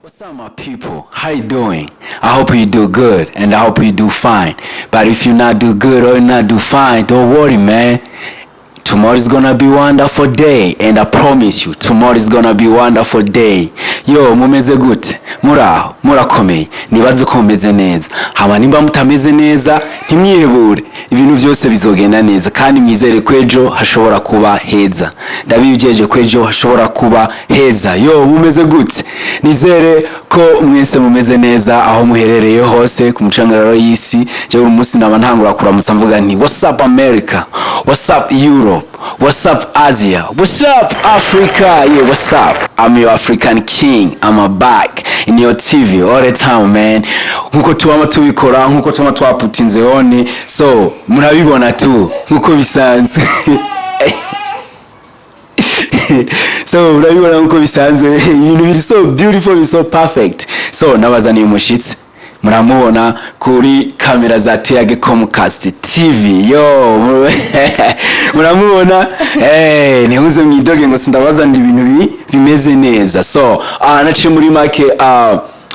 What's up, my people? How you doing? I hope you do good and I hope you do fine. But if you not do good or you not do fine, don't worry, man. Tomorrow is gonna be wonderful day and I promise you tomorrow is gonna be wonderful day. Yo, mumeze gute? Muraho, murakomeye. Nibaze ko mumeze neza. Hama nimba mutameze neza, ntimwihebure. Ibintu byose bizogenda neza kandi mwizere ko ejo hashobora kuba heza. Ndabijeje ko ejo hashobora kuba heza. Yo, mumeze gute? Nizere ko mwese mumeze neza aho muherereye hose ku mucangararo y'isi. Jewe uyu munsi naba ntangura kuramutsa mvuga nti: "What's up America? What's up Europe? What's up Asia? What's up Africa? Yeah, what's up? I'm your African king. I'm a back in your TV all the time, man." Nkuko tubama tubikora, nkuko tubama twaputinze on. So, murabibona tu nkuko bisanzwe. So urabibona nkuko bisanzwe, ibintu biri so beautiful, biri so perfect. So nabazaniye umushitsi, muramubona kuri kamera za Tuyage Comcast TV. Yo, muramubona, ntihuze mwidoge ngo sindabazanira ibintu bimeze neza. So naciye muri make,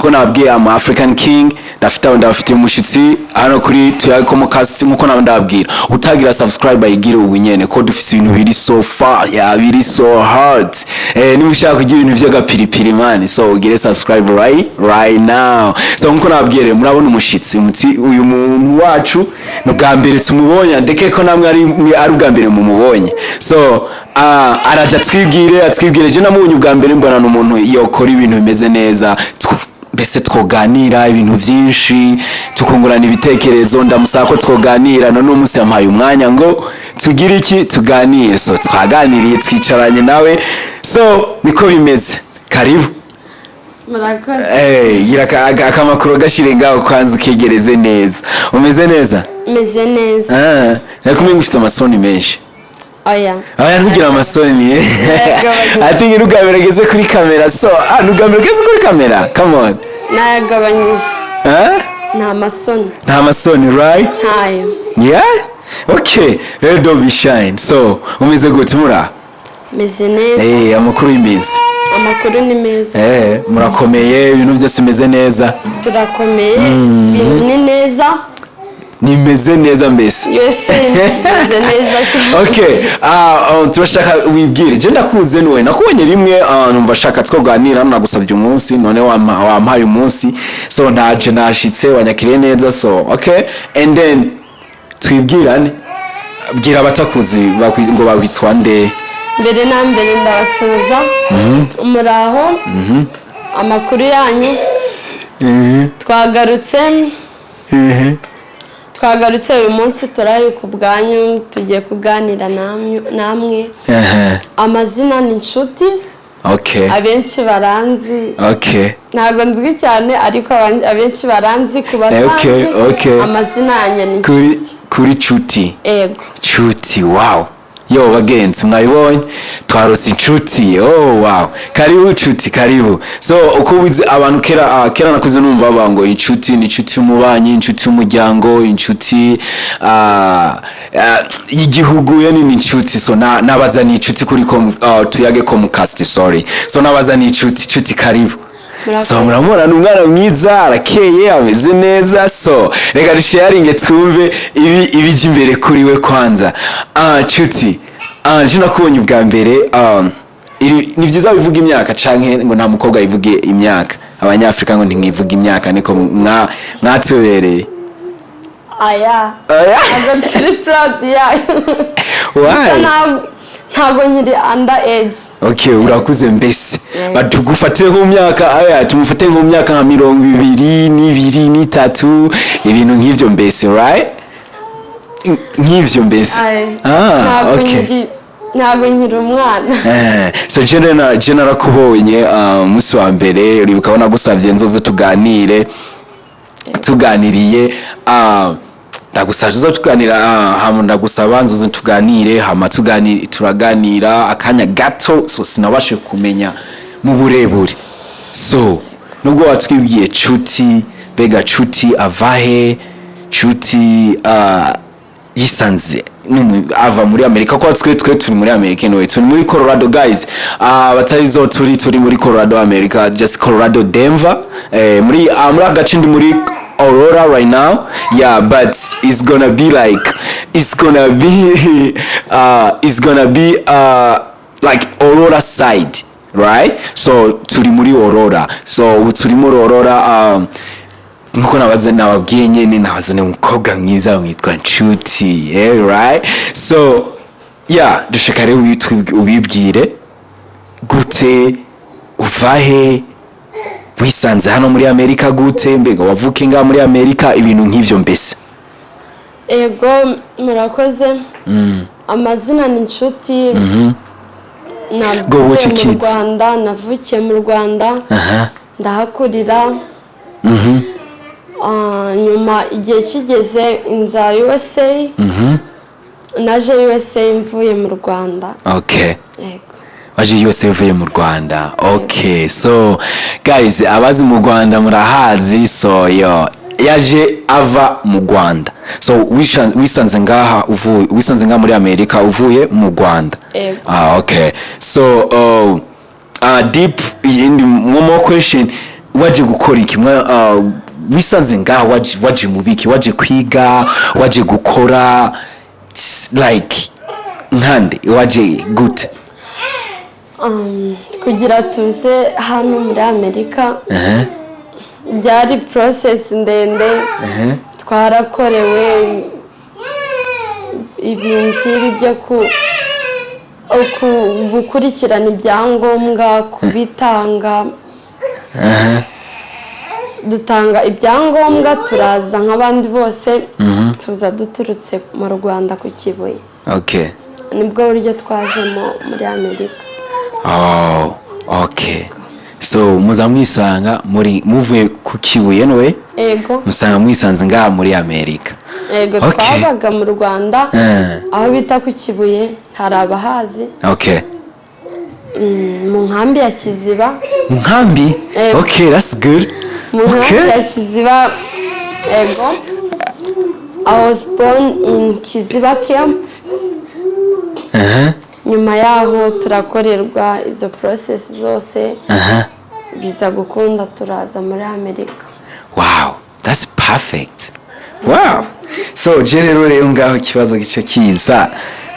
ko nababwiye ama African King, ndafite ndabafitiye umushitsi hano kuri Tuyage Comcast. Nkuko nawe ndababwira, utagira subscribe ayigire ubu nyene, ko dufite ibintu biri so far, ya biri so hard. Niba ushaka kugira ibintu by'agapiripiri, man, so ugire subscribe right now. So nkuko nababwiye rero, murabona umushitsi umutsi, uyu muntu wacu ni ubwa mbere tumubonye, ndeke ko namwe ari mwe ari ubwa mbere mumubonye. So araja atwibwire. Je namubonye ubwa mbere, mbona ni umuntu yokora ibintu bimeze neza, mbese twoganira ibintu byinshi, tukungurana ibitekerezo. Ndamusaba ko twoganira, none uyu munsi yampaye umwanya ngo tugire iki, tuganire. So twaganiriye, twicaranye nawe, so niko bimeze. Karibu. Murakoze. Gira akamakuru gashire ngaho kwanza ukegereze neza. Umeze neza? Meze neza. Ah, nakumenya ufite amasoni menshi. Oya. Aya, ntugira amasoni. Yagabanyije. I think nubwa ugeze kuri kamera. So nubwa mbere ugeze kuri kamera, come on. Nayagabanyije. Ah? Nta masoni. Nta masoni, right? Ntayo. Yeah, okay rero, don't be shy. So umeze gute, mura? Meze neza. Amakuru y'iminsi? Amakuru ni meza. Murakomeye, ibintu byose bimeze neza? Turakomeye, ibintu ni neza. Nimeze neza mbese. Yose meze neza cyane. Okay, turashaka wibwire. Je ndakuze niwe nakubonye rimwe, numva shaka twoganira, nagusabye umunsi, none wampaye umunsi. So ntaje nashitse, wanyakiriye neza. So okay, and then twibwirane, bwira abatakuzi ngo bakwitwa nde. Mbere na mbere ndabasuhuza, muraho, amakuru yanyu? Twagarutse uyu munsi, turari ku bwanyu, tugiye kuganira namwe. Amazina ni Inshuti. Abenshi baranzi. Ntabwo nzwi cyane, ariko abenshi baranzi. Ku batanzi, amazina yanjye ni Kuri Nshuti. Kuri Nshuti? Ego. Nshuti, wow. Yo bagenzi, mwabibonye, twarose inshuti. Oh wow, karibu Nshuti, karibu. So uko wize abantu kera, kera nakuze numva bavuga ngo inshuti ni inshuti y'umubanyi, inshuti y'umuryango, inshuti y'igihugu, yani ni inshuti. So nabaza ni inshuti kuri Tuyage Comcast, sorry. So nabaza ni inshuti. Inshuti, karibu. Murakoze. So muramubona, ni umwana mwiza, arakeye, ameze neza. So reka dusharinge, twumve ibi ibijya imbere kuri we kwanza. Nshuti, je nakubonye ubwa mbere, ni vyiza bivuga imyaka canke ngo nta mukobwa yivuge imyaka? Abanyafrika ngo ntimwivuga imyaka, niko mwatubereye. Aya. Oya. Ntabwo turi proud yayo. Gusa Why? ntabwo nkiri under age. Okay, urakuze mbese. Batugufatire nko mu myaka, aya tumufate nko mu myaka nka 22, 3, ibintu nk'ivyo mbese, right? Nk'ivyo mbese. Aye. Ah, Ntabwo okay. ntabwo nkiri umwana. So je narakubonye umunsi wa mbere, uribuka ko nagusavye nzoze tuganire, tuganiriye, ndagusaba tuza tuganira, hama ndagusaba nzoze tuganire, hama tuganire, turaganira akanya gato. So sinabashe kumenya mu burebure. So nubwo watwibwiye Nshuti, mbega Nshuti avahe? Nshuti yisanze Ava muri Amerika, ko twe turi muri Amerika. Anyway, turi muri Colorado, guys. Batarizo turi muri Colorado, America, just Colorado, Denver, muri agace ndi muri Aurora right now. Yeah, but it's gonna be like it's gonna be like Aurora side, right? So turi muri Aurora. So ubu turi muri Aurora. Nkuko nabaze nababwiye nyene, nabazane umukobwa mwiza witwa Nshuti, yeah, right? So yeah, dushaka rero ubibwire gute, uva he, wisanze hano muri Amerika gute, mbega wavuke ngaha muri Amerika, ibintu nk'ivyo mbese. Ego, murakoze. Amazina ni Nshuti. Go watch Navuye mu kids. Rwanda, navukiye mu Rwanda, ndahakurira. Nyuma igihe kigeze nza USA. Naje USA mvuye mu Rwanda. Yego. Waje USA uvuye mu Rwanda. Okay, so guys, abazi mu Rwanda murahazi. So yo yaje ava mu Rwanda. So wisanze ngaha uvuye, wisanze ngaha muri Amerika uvuye mu Rwanda? Yego. Ah, okay. So deep iyindi one more question: waje gukora iki? Wisanze ngaha waje mu biki? Waje kwiga, waje gukora, like nkande, waje gute? Kugira tuze hano muri Amerika byari process ndende. Twarakorewe ibintu nk'ibi byo gukurikirana ibyangombwa, kubitanga. Dutanga ibyangombwa, turaza nk'abandi bose, tuza duturutse mu Rwanda ku Kibuye. Nibwo buryo twajemo muri Amerika. Oh, okay. So muza mwisanga muri muvuye ku Kibuye, anyway? Ego. Musanga mwisanze ngaha muri Amerika? Ego. Twabaga mu Rwanda, aho bita ku Kibuye, hari abahazi. Mu nkambi ya Kiziba. Mu nkambi? Ego. Okay, that's good. Mu nkambi ya Kiziba, ego. I was born in Kiziba camp. Nyuma yaho turakorerwa izo process zose, biza gukunda, turaza muri Amerika. Wow, that's perfect. Wow. So je rero ngaho ikibazo gice kiza: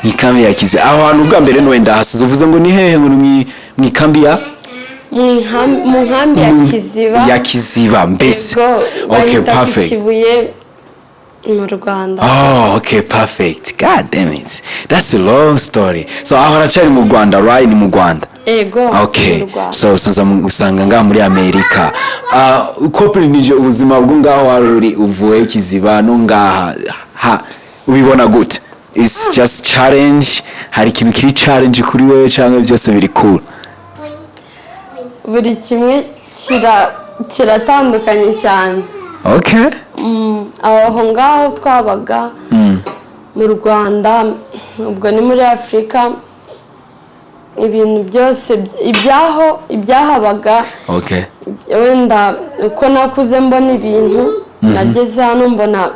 mu ikambi ya Kiziba, aho hantu ubwa mbere wenda hasize uvuze ngo ni hehe? Ngo ni mu ikambi ya Mu nkambi ya Kiziba. Ya Kiziba mbese. Ego. Okay. Bahita ku Perfect. Kibuye mu Rwanda. Oh, okay, perfect. God damn it. That's a long story. So aho haracari mu Rwanda, right? Ni mu Rwanda. Ego. Okay. Mu Rwanda. So usanza usanga ngaha muri Amerika. Ukoperanije ubuzima bwo ngaho wari uri uvuye Kiziba no ngaha, ha ubibona gute? It's just challenge. Hari ikintu kiri challenge kuri wewe cyangwa byose biri cool? Buri kimwe kiratandukanye cyane. Aho ngaho twabaga mu Rwanda, ubwo ni muri Afurika, ibintu byose ibyaho ibyahabaga, wenda uko nakuze mbona ibintu, nageze hano mbona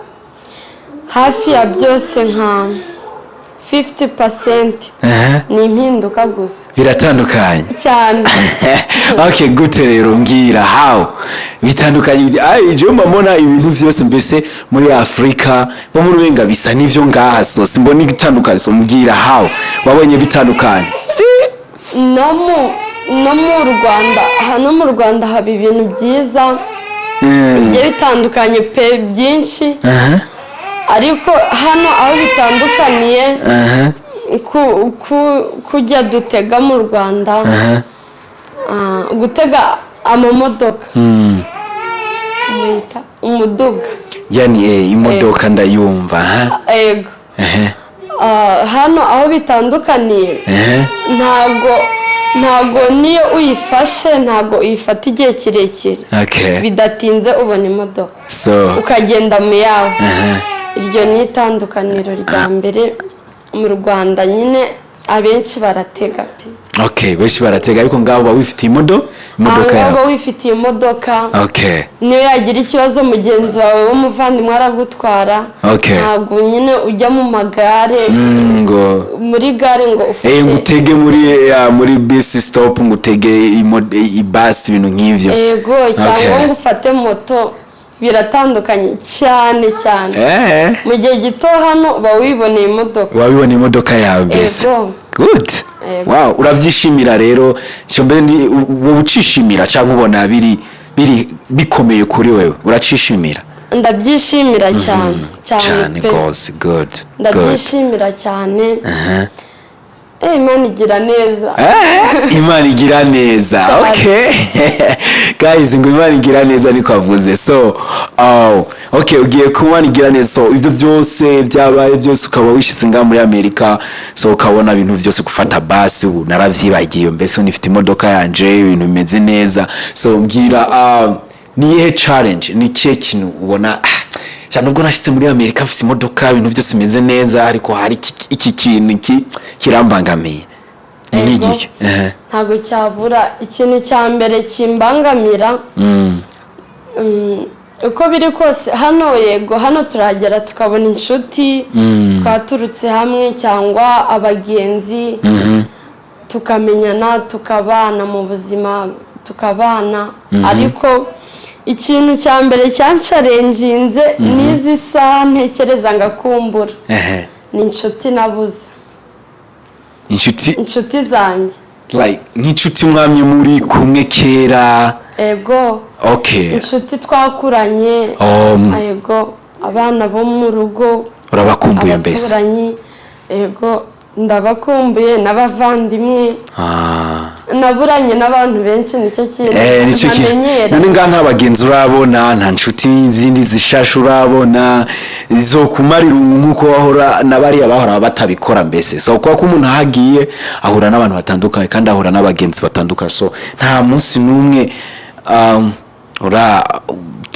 hafi ya byose, nka 50% ni impinduka gusa. Biratandukanye. Cyane. Okay, gute rero? Mbwira how bitandukanye. Ay, je mba mbona ibintu byose mbese muri Afrika bo muri wenga bisa n'ivyo ngaha, so simbona igitandukanye. So mbwira how wabonye bitandukanye. Si No mu Rwanda, hano mu Rwanda haba ibintu byiza bigiye bitandukanye pe, byinshi, ariko hano aho bitandukaniye, kujya dutega mu Rwanda, gutega amamodoka muyita umuduga. Yani imodoka ndayumva, ha. Ego. Hano aho bitandukaniye, ntago niyo uyifashe, ntago uyifata igihe kirekire. Bidatinze ubona imodoka, so ukagenda mu yawe. Iryo ni itandukaniro rya mbere. Mu Rwanda nyine abenshi baratega pe. Okay, benshi baratega, ariko ngaho uba wifitiye imodoka Aha ngaho yawe. uba wifitiye imodoka. Niyo yagira ikibazo mugenzi wawe w'umuvandimwe aragutwara. Ntabwo nyine ujya mu magare, ngo muri gare ngo ufate ngo utege muri bus stop, ngo utege ibasi, ibintu nk'ivyo. Ego, cyangwa ngo ufate moto, biratandukanye cyane cyane. Mu gihe gito hano uba wiboneye imodoka. Wabibona imodoka yawe mbese. Ego. Good. Ego. Wow, uravyishimira rero icyo mbere ni wowe ucishimira cyangwa ubona biri bikomeye kuri wewe, uracishimira? Ndabyishimira cyane cyane Cyane pe. gose. Good, good. Ndabyishimira cyane. Imana igira neza. Imana igira neza. Cyane. Okay guys, ngo Imana igira neza niko avuze. So, oh, okay, ugiye kuba Imana igira neza. So ibyo byose byabaye byose, ukaba wishitse ngaha muri Amerika, so ukabona ibintu byose, gufata basi ubu naravyibagiye, mbese unifite imodoka yanje, ibintu bimeze neza. So mbwira, ni iyihe challenge, ni ikihe kintu ubona, cyane ubwo nashyize muri Amerika mfite imodoka, ibintu byose bimeze neza, ariko hari iki kintu iki kirambangamiye, ni Ego. nk'igihe? Ehe. Ntabwo cyabura. Ikintu cya mbere kimbangamira, uko biri kose hano, yego, hano turahagera tukabona inshuti twaturutse hamwe cyangwa abagenzi, tukamenyana, tukabana mu buzima, tukabana. Ariko ikintu cya mbere cyancarenginze n'izi saha ntekereza ngakumbura ni inshuti nabuze. Inshuti? Inshuti zanjye. Like nk'inshuti mwamye muri kumwe kera? Ego. Inshuti twakuranye. Ego, abana bo mu rugo. Urabakumbuye mbese? Abaturanyi, ego, ndabakumbuye, n'abavandimwe. Naburanye n'abantu benshi, nicyo kintu Nicyo kintu. ntamenyera. None ngaha nta bagenzi urabona, nta nshuti zindi zishasha urabona zo kumara irungu nk'uko wahora na bariya bahora batabikora mbese? So kuko umuntu aho agiye ahura n'abantu batandukanye kandi ahura n'abagenzi batandukanye, so nta munsi n'umwe ura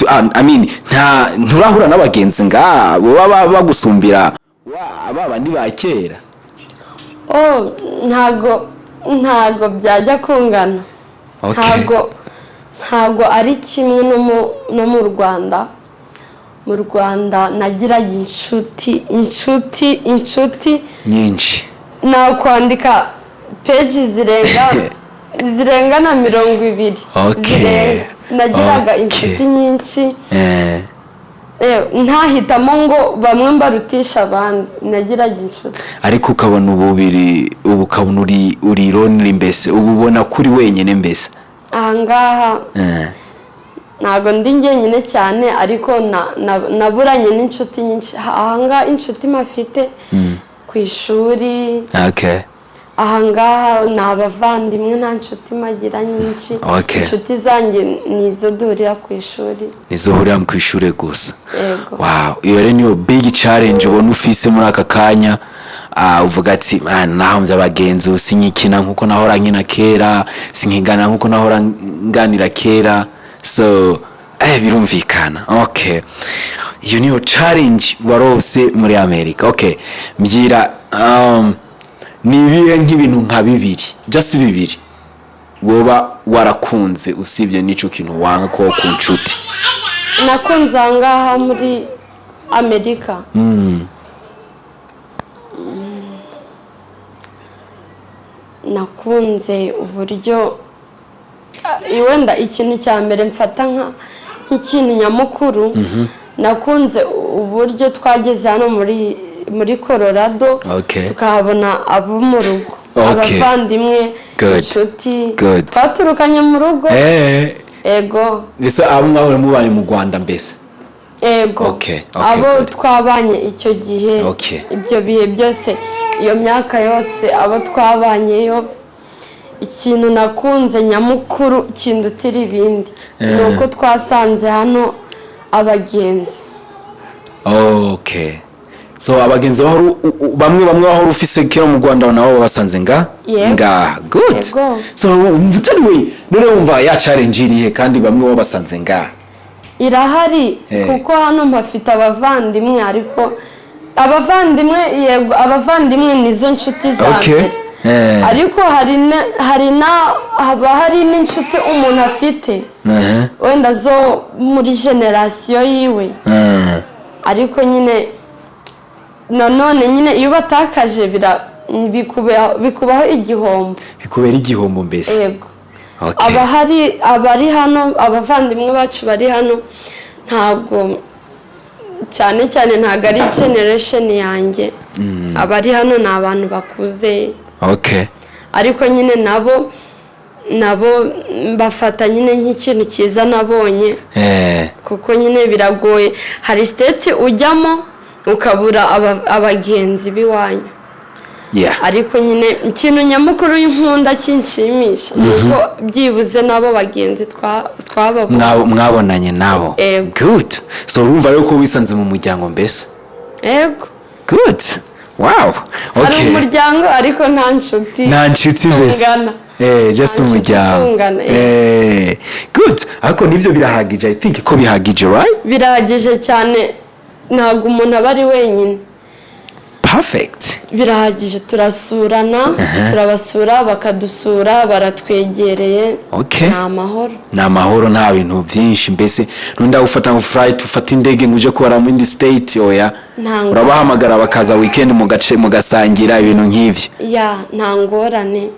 I mean, nta nturahura n'abagenzi nga baba bagusumbira ba bandi ba kera? Oh, ntago byajya kungana. Ntago ari kimwe no mu Rwanda. Mu Rwanda nagiraga inshuti, inshuti, inshuti nyinshi. Nakwandika peji zirenga na 20. Zirenga. Nagiraga inshuti nyinshi. Ntahitamo ngo bamwe mbarutisha abandi, nagiraga inshuti. Ariko ukabona ubu biri, ubu ukabona uri lonely mbese, ubu ubona kuri wenyine mbese? Ahangaha ntabwo ndi njyenyine cyane, ariko naburanye n'inshuti nyinshi. Ahangaha inshuti mafite ku ishuri. Ahangaha ni abavandimwe, nta nshuti magira nyinshi. Inshuti zanjye ni izo duhurira ku ishuri. Nizo uhurira ku ishuri gusa? Yego. Wow, iyo rero niyo big challenge ubona ufise muri aka kanya. Uvuga ati: "Man, nahombye abagenzi, ubu sinkikina nkuko nahora nkina kera, sinkigana nkuko nahora nganira kera." So birumvikana. Okay, iyo niyo challenge warose muri America. Okay, mbwira, ni ibihe nk'ibintu nka bibiri, just bibiri, woba warakunze usibye n'ico kintu wanga ko ku nshuti? Nakunze ahangaha muri Amerika. Nakunze uburyo wenda ikintu cya mbere mfata nk'ikintu nyamukuru, nakunze uburyo twageze hano muri Colorado, tukahabona abo mu rugo, abavandimwe, inshuti twaturukanye mu rugo. Ego. Mbese abo mwahora mubanye mu Rwanda mbese? Ego. Abo twabanye icyo gihe, ibyo bihe byose, iyo myaka yose, abo twabanyeyo, ikintu nakunze nyamukuru kindutira ibindi ni uko twasanze hano abagenzi. Okay, so abagenzi bahora bamwe bahora ufise kera mu Rwanda nabo basanze nga Yego. nga. Good. Yego. So wumva utari we none wumva ya challenge irihe kandi bamwe babasanze nga? Irahari, kuko hano mpafite abavandimwe, ariko abavandimwe, yego, abavandimwe nizo nshuti za mbere. Ariko hari na haba hari n'inshuti umuntu afite wenda zo muri generation yiwe, ariko nyine nanone nyine iyo ubatakaje bikubaho igihombo. Bikubera igihombo mbese. Yego. Abahari, abari hano, abavandimwe bacu bari hano, ntabwo cyane cyane, ntabwo ari generation yanjye. Abari hano ni abantu bakuze, ariko nyine nabo mbafata nyine nk'ikintu cyiza nabonye, kuko nyine biragoye, hari state ujyamo ukabura abagenzi b'iwanyu. Ariko nyine ikintu nyamukuru nkunda kinshimisha ni uko byibuze n'abo bagenzi twababonye. Mwabonanye nabo. Ego. Good. So urumva rero ko wisanze mu muryango mbese. Ego. Good, wow. Hari umuryango ariko nta nshuti Nta nshuti mbese. tungana. Just Nta nshuti umuryango. tungana. Good, ariko nibyo birahagije. I think ko bihagije, right? Birahagije cyane, ntabwo umuntu aba ari wenyine. Perfect. Birahagije, turasurana, turabasura bakadusura, baratwegereye. Ni amahoro. Ni amahoro, nta bintu byinshi mbese. Nunda ufata ngo flight, ufata indege ngo uje kubara mu indi state, oya. Nta ngorane. Urabahamagara bakaza weekend mu gace mugasangira, ibintu nk'ibyo. Yeah, nta ngorane,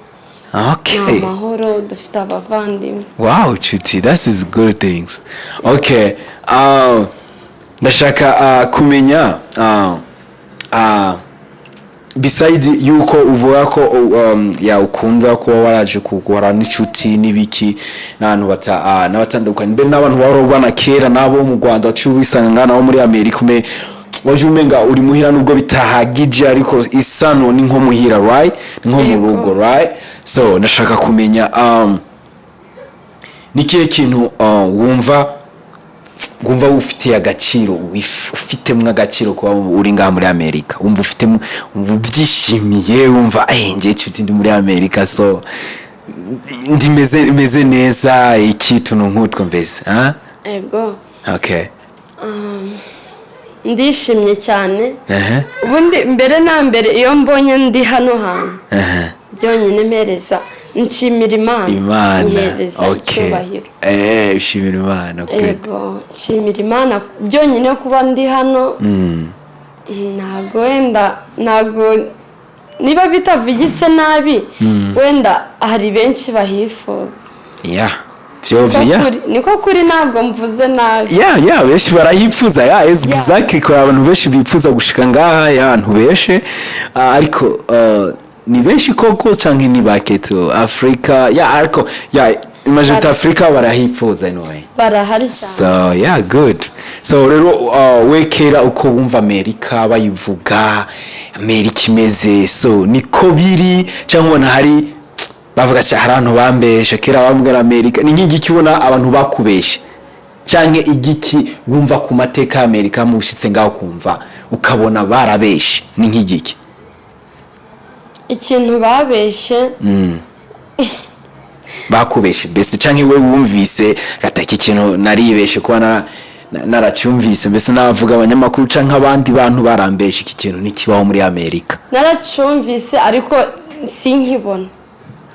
ni amahoro, dufite abavandimwe. Wow, Chuti, that is good things. Okay, ndashaka kumenya, beside yuko uvuga ko ya ukunda kuba waraje guhora n'inshuti n'ibiki n'abantu bata n'abatandukanye mbe n'abantu warobana kera nabo mu Rwanda, waciye ubisanga ngana nabo muri Amerika, ume waje umenga uri muhira, nubwo bitahagije, ariko isano ni nko muhira, right? Ni nko mu Yego. rugo, right? So ndashaka kumenya ni ikihe kintu wumva ufitiye agaciro, ufitemo agaciro kuba uri ngaha muri Amerika, wumva ufitemo, wumva ubyishimiye, wumva njye nshuti ndi muri Amerika, so ndimeze meze neza, iki tuntu nk'utwo mbese, ah? Ego. Okay. Ndishimye cyane. Ubundi mbere na mbere, iyo mbonye ndi hano hantu, byonyine mpereza, nshimira Imana. Imana. Nyihereza icyubahiro. Ushimira Imana, good. Ego, nshimira Imana byonyine kuba ndi hano. Ntabwo wenda, ntabwo niba bitavugitse nabi, wenda hari benshi bahifuza. Yeah, byo Niko niko kuri, ntabwo mvuze nabi. Yeah, benshi barahipfuza, yeah, exactly, ko abantu benshi bipfuza gushika ngaha, yeah, abantu benshi. Ah, ariko ni benshi koko canke ni bake tu Afrika? Yeah, ariko yeah, majority Afrika barahipfuza anyway. Barahari cyane. So yeah, good. So rero we kera uko wumva Amerika bayivuga, Amerika imeze, so niko biri cyangwa ubona hari bavuga ati hari abantu bambesha kera bambwira Amerika ni nk'igiki, ubona abantu bakubesha canke igiki wumva ku mateka ya Amerika, mushitse ngaho kumva ukabona barabeshe, ni nk'igiki? Ikintu babeshye? Bakubeshe mbese, canke we wumvise gata iki kintu naribeshe kuba naracyumvise mbese, navuga abanyamakuru canke abandi bantu barambeshe, iki kintu ntikibaho muri Amerika. Naracumvise ariko sinkibona.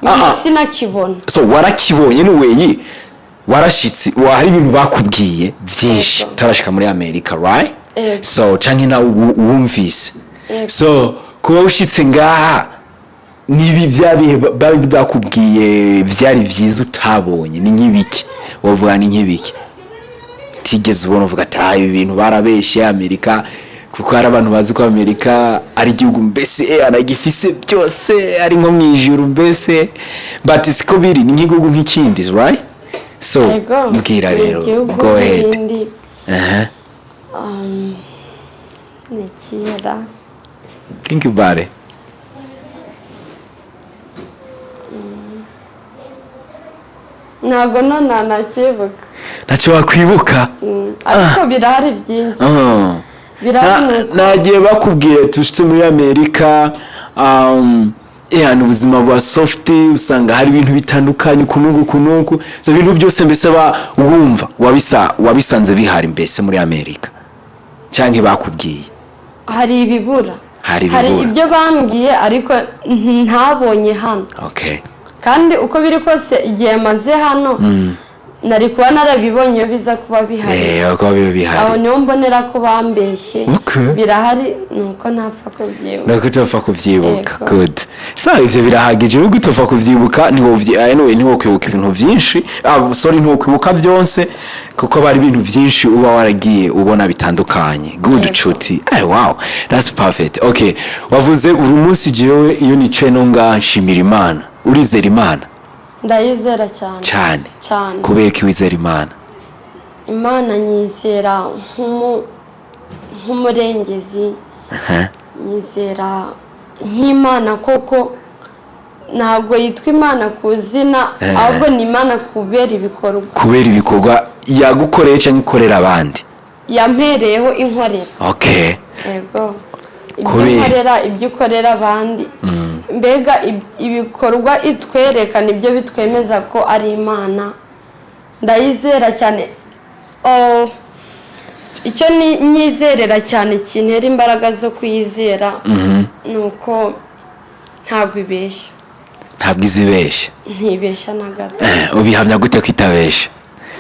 Ah, ah. Sinakibona. So warakibonye anyway, warashitse, hari ibintu bakubwiye byinshi utarashika muri Amerika, right? Yego. So canke nawe wumvise. Yego. So kuba ushitse ngaha, nibi bya bihe bari bakubwiye byari byiza utabonye, ni nk'ibiki wavuga, ni nk'ibiki utigeze ubona uvuga ati ah, ibi bintu barabeshe Amerika? Kuko hari abantu bazi ko Amerika ari igihugu mbese anagifise byose, ari nko mu ijuru mbese, but siko biri, ni nk'igihugu nk'ikindi, right? So Yego. mbwira Ni rero. igihugu Go ahead. n'ibindi. Aha. Ni kera. Think about it. Ntabwo none nakibuka. Ntacyo wakwibuka? Ariko birahari byinshi. Birahari, ni uko Nagiye bakubwiye tushitse muri Amerika, yeah, ni ubuzima bwa soft, usanga hari ibintu bitandukanye uku n'uku, uku n'uku, so ibintu byose mbese ba wumva wabisanze bihari mbese muri Amerika cyangwa bakubwiye? Hari ibibura. Hari Hari ibibura. ibyo bambwiye ariko ntabonye hano. Kandi uko biri kose, igihe maze hano nari kuba narabibonye iyo biza kuba bihari. Uko biba bihari. Aho niho mbonera ko bambeshye. Birahari, ni uko ntapfa kubyibuka. Nuko utapfa kubyibuka. Yego. Good. So ivyo birahagije, nubwo utapfa kubyibuka, anyway, ntiwokwibuka ibintu byinshi, sorry, ntiwokwibuka byonse, kuko bari ibintu byinshi uba waragiye ubona bitandukanye. Good. Nshuti, wow, that's perfect. Okay, wavuze buri munsi, jewe iyo nicaye no ngaha nshimira Imana. Urizera Imana? Ndayizera cyane. Cyane? Cyane. Kubera ko wizera Imana? Imana nyizera nk'umurengezi. Nyizera nk'Imana koko. Ntabwo yitwa Imana ku zina, ahubwo ni Imana kubera ibikorwa. Kubera ibikorwa yagukoreye cyangwa ikorera abandi. Yampereyeho inkorera. Yego, ibyo nkorera, ibyo ukorera abandi, mbega ibikorwa itwereka nibyo bitwemeza ko ari Imana. Ndayizera cyane. Oh, icyo nyizerera cyane kintera imbaraga zo kuyizera ni uko ntabwo ibeshya. Ntabwo izibeshya. Ntibeshya na gato. Ubihamya gute ko itabeshya?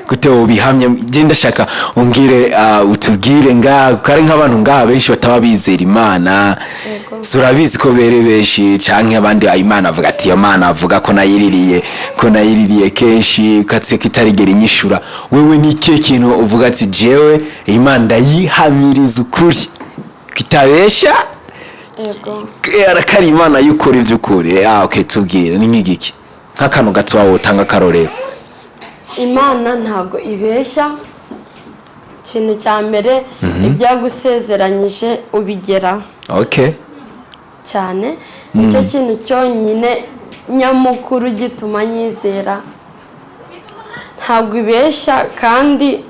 Gute ubihamya? Genda, ndashaka umbwire, utubwire ngaha, kuko ari nk'abantu ngaha benshi bataba bizera Imana. Si urabizi ko bere benshi canke abandi, Imana avuga ati iyo Mana avuga ko nayiririye kenshi katse ko itarigera inyishura. Wewe ni ikihe kintu uvuga ati jewe Imana ndayihamiriza ukuri ko itabesha? Arakari Imana y'ukuri vy'ukuri. Okay, tubwire ni nk'igiki, nk'akantu gato wawe utanga akarorero. Imana ntabwo ibeshya. Ikintu cya mbere, ibyo yagusezeranyije ubigeraho. Cyane, nicyo kintu cyonyine nyamukuru gituma nyizera. Ntabwo ibeshya, kandi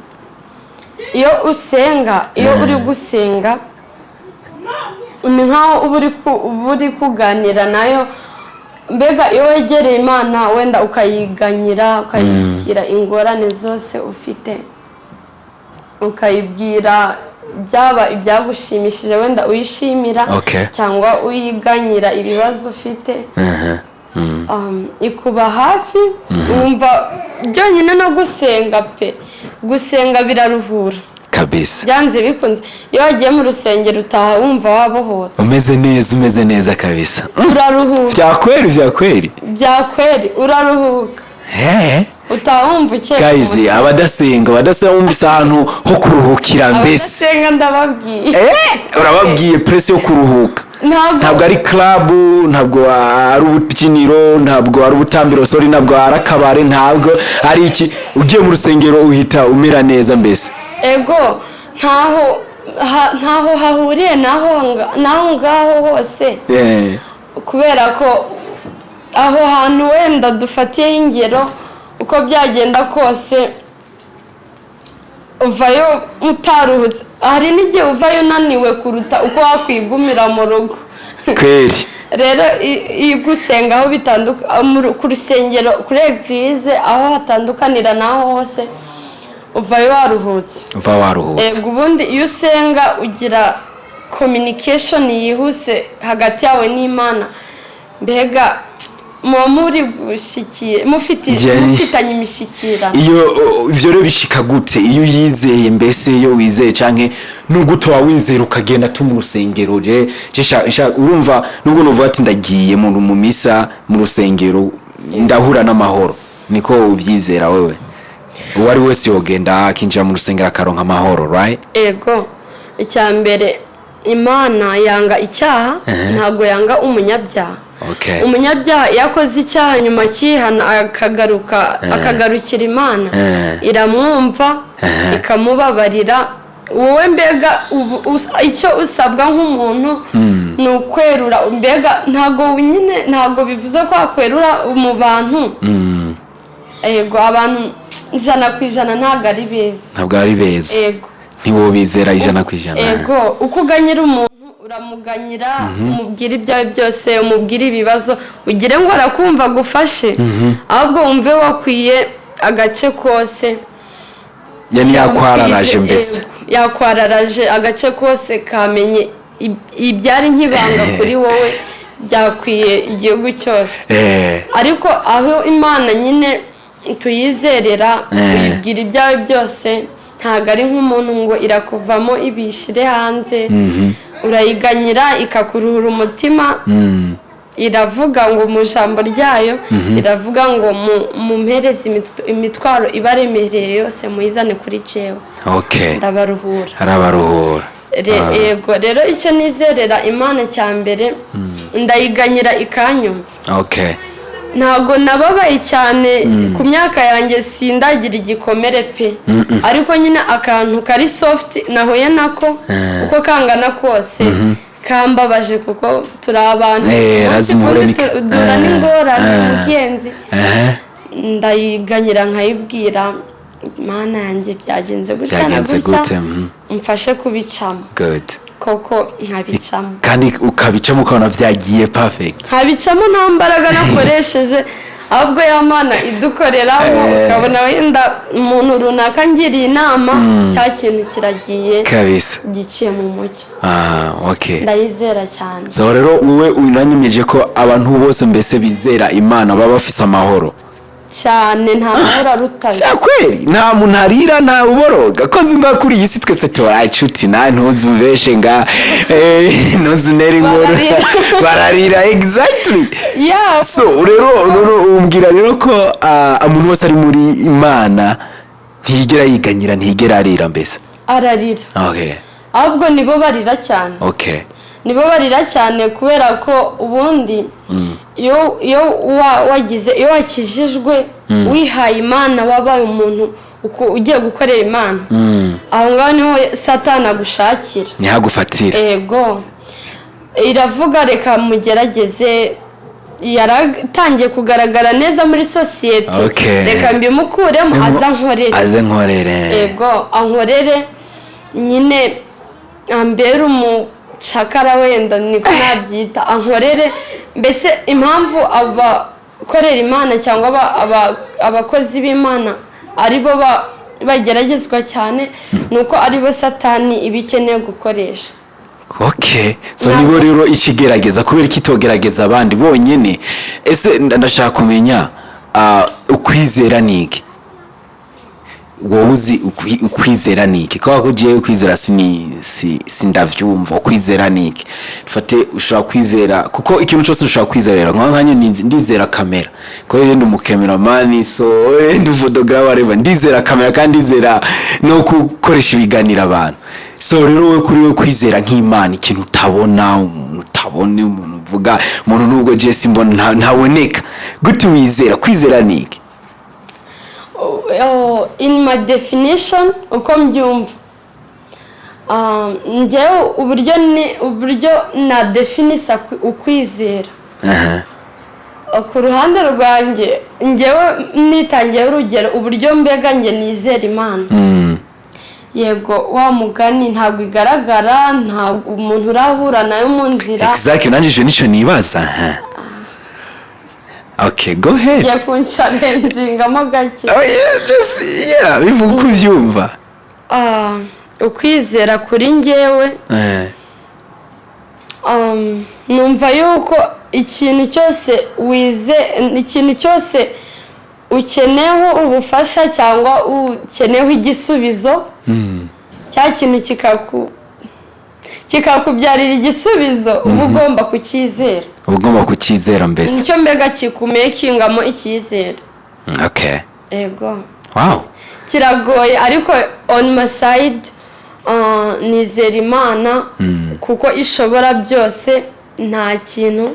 iyo usenga, iyo uri gusenga, ni nkaho uba uri kuganira nayo. Mbega iyo wegereye Imana, wenda ukayiganyira, ukayibwira ingorane zose ufite, ukayibwira byaba ibyagushimishije, wenda uyishimira, cyangwa uyiganyira ibibazo ufite, ikuba hafi. Wumva byonyine no gusenga pe, gusenga biraruhura. Byanze bikunze, iyo wagiye mu rusengero utaha wumva wabohotse. Umeze neza, umeze neza kabisa. Uraruhuka. Vya kweli, vya kweli. Bya kweli, uraruhuka. Utaha wumva ukeye ku Guys, mutima. abadasenga wumvise ahantu ho kuruhukira mbese. Abadasenga ndababwiye. Urababwiye place yo kuruhuka. Ntabwo Ntabwo ari club, ntabwo ari ububyiniro, ntabwo ari ubutambiro, sorry, ntabwo ari akabare, ntabwo ari iki. Ugiye mu rusengero uhita umera neza mbese. Ego, ntaho hahuriye naho ngaho hose, kubera ko aho hantu wenda dufatiyeho ingero, uko byagenda kose uvayo utaruhutse. Hari n'igihe uvayo unaniwe kuruta uko wakwigumira mu rugo. Rero iyo gusenga, aho bitandukanye ku rusengero, kuri église, aho hatandukanira n'aho hose, uvayo waruhutse. Uva waruhutse. Ego, ubundi iyo usenga ugira communication yihuse hagati yawe n'Imana. Mbega muba muri gushyikira, mufite mufitanye imishyikirano. Iyo ivyo rero bishika gute iyo uyizeye mbese? Iyo wizeye canke nubwo utoba wizera, ukagenda tu mu rusengero, je urumva nubwo nuvuga ati ndagiye mu misa, mu rusengero, ndahura n'amahoro, niko uvyizera wewe? Uwo ari wese yogenda akinjira mu rusengero akaronka amahoro, right? Ego, icya mbere, Imana yanga icyaha, ntabwo yanga umunyabyaha. Umunyabyaha iyo akoze icyaha, nyuma akihana, akagaruka, akagarukira Imana, iramwumva, ikamubabarira. Wowe mbega icyo usabwa nk'umuntu ni ukwerura. Mbega ntabwo nyine, ntabwo bivuze ko wakwerura mu bantu. Ego, abantu 100% ntabwo ari beza. Ntabwo ari beza. Ego. Ntiwobizera 100%. Ego, uko uganyira umuntu, uramuganyira, umubwira ibyawe byose, umubwira ibibazo, ugire ngo arakumva agufashe, ahubwo wumve wakwiye agace kose. Yani yakwararaje mbese. Ego, yakwararaje agace kose kamenye. Ibyari nk'ibanga kuri wowe byakwiye igihugu cyose. Ariko aho Imana nyine tuyizerera, uyibwira ibyawe byose, ntabwo ari nk'umuntu ngo irakuvamo ibishyire hanze. Urayiganyira ikakuruhura umutima. Iravuga ngo mu ijambo ryayo iravuga ngo mumpereze imitwaro ibaremereye yose, muyizane kuri jewe, ndabaruhura. Arabaruhura. Yego, rero icyo nizerera Imana cya mbere, ndayiganyira ikanyumva. Ntabwo nababaye cyane ku myaka yanjye, sindagira igikomere pe, ariko nyine akantu kari soft nahuye nako, uko kangana kose kambabaje, kuko turi abantu. Eh, umunsi lazima uhure kundi duhura n'ingorane, mugenzi. Ndayiganyira nkayibwira: "Mana yanjye, byagenze gutya na Byagenze gutya, gute? Mfashe kubicamo." Koko nkabicamo. Kandi ukabicamo ukabona byagiye perfect. Nkabicamo nta mbaraga nakoresheje, ahubwo ya Mana idukoreramo. Ukabona wenda umuntu runaka ngiriye inama, cya kintu kiragiye, kabisa giciye mu mucyo. Ah, okay. Ndayizera cyane. So rero wowe unanyemeje ko abantu bose mbese bizera Imana baba bafise amahoro. Cyane, nta mahoro arutayo. Ya kweli, nta muntu arira, nta uboroga ko nzi nga kuri iyi si twese tora inshuti nawe ntuzumveshe nga ntuzunere inkuru. Bararira. Bararira, exactly. So rero umbwira rero ko umuntu wese ari muri Imana ntiyigera yiganyira, ntiyigera arira mbese? Ararira. Ahubwo nibo barira cyane. Nibo barira cyane kubera ko ubundi iyo wagize, iyo wakijijwe, wihaye Imana, wabaye umuntu ugiye gukorera Imana, aho ngaho niho Satani agushakira. Ntihagufatira. Ego, iravuga: "Reka mugerageze, yaratangiye kugaragara neza muri sosiyete, reka mbimukuremo, aza nkorere." Aze nkorere. Ego, ankorere nyine, ambere umucakara, wenda niko nabyita, ankorere mbese. Impamvu abakorera Imana cyangwa abakozi b'Imana aribo bageragezwa cyane ni uko aribo Satani iba ikeneye gukoresha. Okay, so nibo rero ikigerageza, kubera ko itogerageza abandi bonyine. Ese ndashaka kumenya, ukwizera ni iki? Wowe uzi ukwizera ni iki? Kubera ko jewe ukwizera sindavyumva. Ukwizera ni iki? Fate ushobora kwizera, kuko ikintu cyose ushobora kwizera. Nka nkanjye ndizera kamera, ko rero ndi umukameramani, so ndi photographer, whatever. Ndizera kamera kandi ndizera no gukoresha ibiganiro abantu. So rero wowe, kuri wowe, kwizera nk'Imana, ikintu utabona, umuntu utabona, umuntu uvuga, umuntu nubwo je simbona, ntaboneka, gute wizera? Kwizera ni iki? Oh, in my definition, uko mbyumva, njyewe uburyo na definisa ukwizera, ku ruhande rwanjye, njyewe nitangiyeho urugero, uburyo mbega njye nizera Imana, yego, wa mugani ntabwo igaragara, ntabwo umuntu urahura nayo mu nzira. Exactly, nanjye icyo nicyo nibaza. Aha. Okay, go ahead. Ngiye kunchallengingamo gake. Oh yeah, just yeah, bivuga uko ubyumva. Ukwizera kuri njyewe, numva yuko ikintu cyose wize, ikintu cyose ukeneyeho ubufasha cyangwa ukeneyeho igisubizo, cya kintu kikakubyarira igisubizo, uba ugomba kucyizera. Uba ugomba kucyizera mbese. Nicyo mbega kikumakingamo icyizere. Ego. Kiragoye, ariko on my side, nizera Imana kuko ishobora byose. Nta kintu,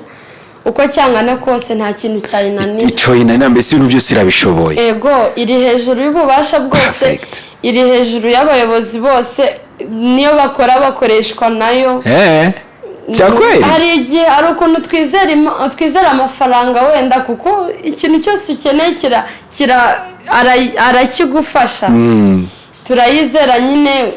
uko cyangana kose, nta kintu cyayinanira. Ico yinanira mbese, ibintu byose irabishoboye. Ego, iri hejuru y'ububasha bwose. Iri hejuru y'abayobozi bose, niyo bakora bakoreshwa nayo. Cya kweli. Hari igihe, hari ukuntu twizera amafaranga wenda, kuko ikintu cyose ukeneye arakigufasha. Turayizera nyine,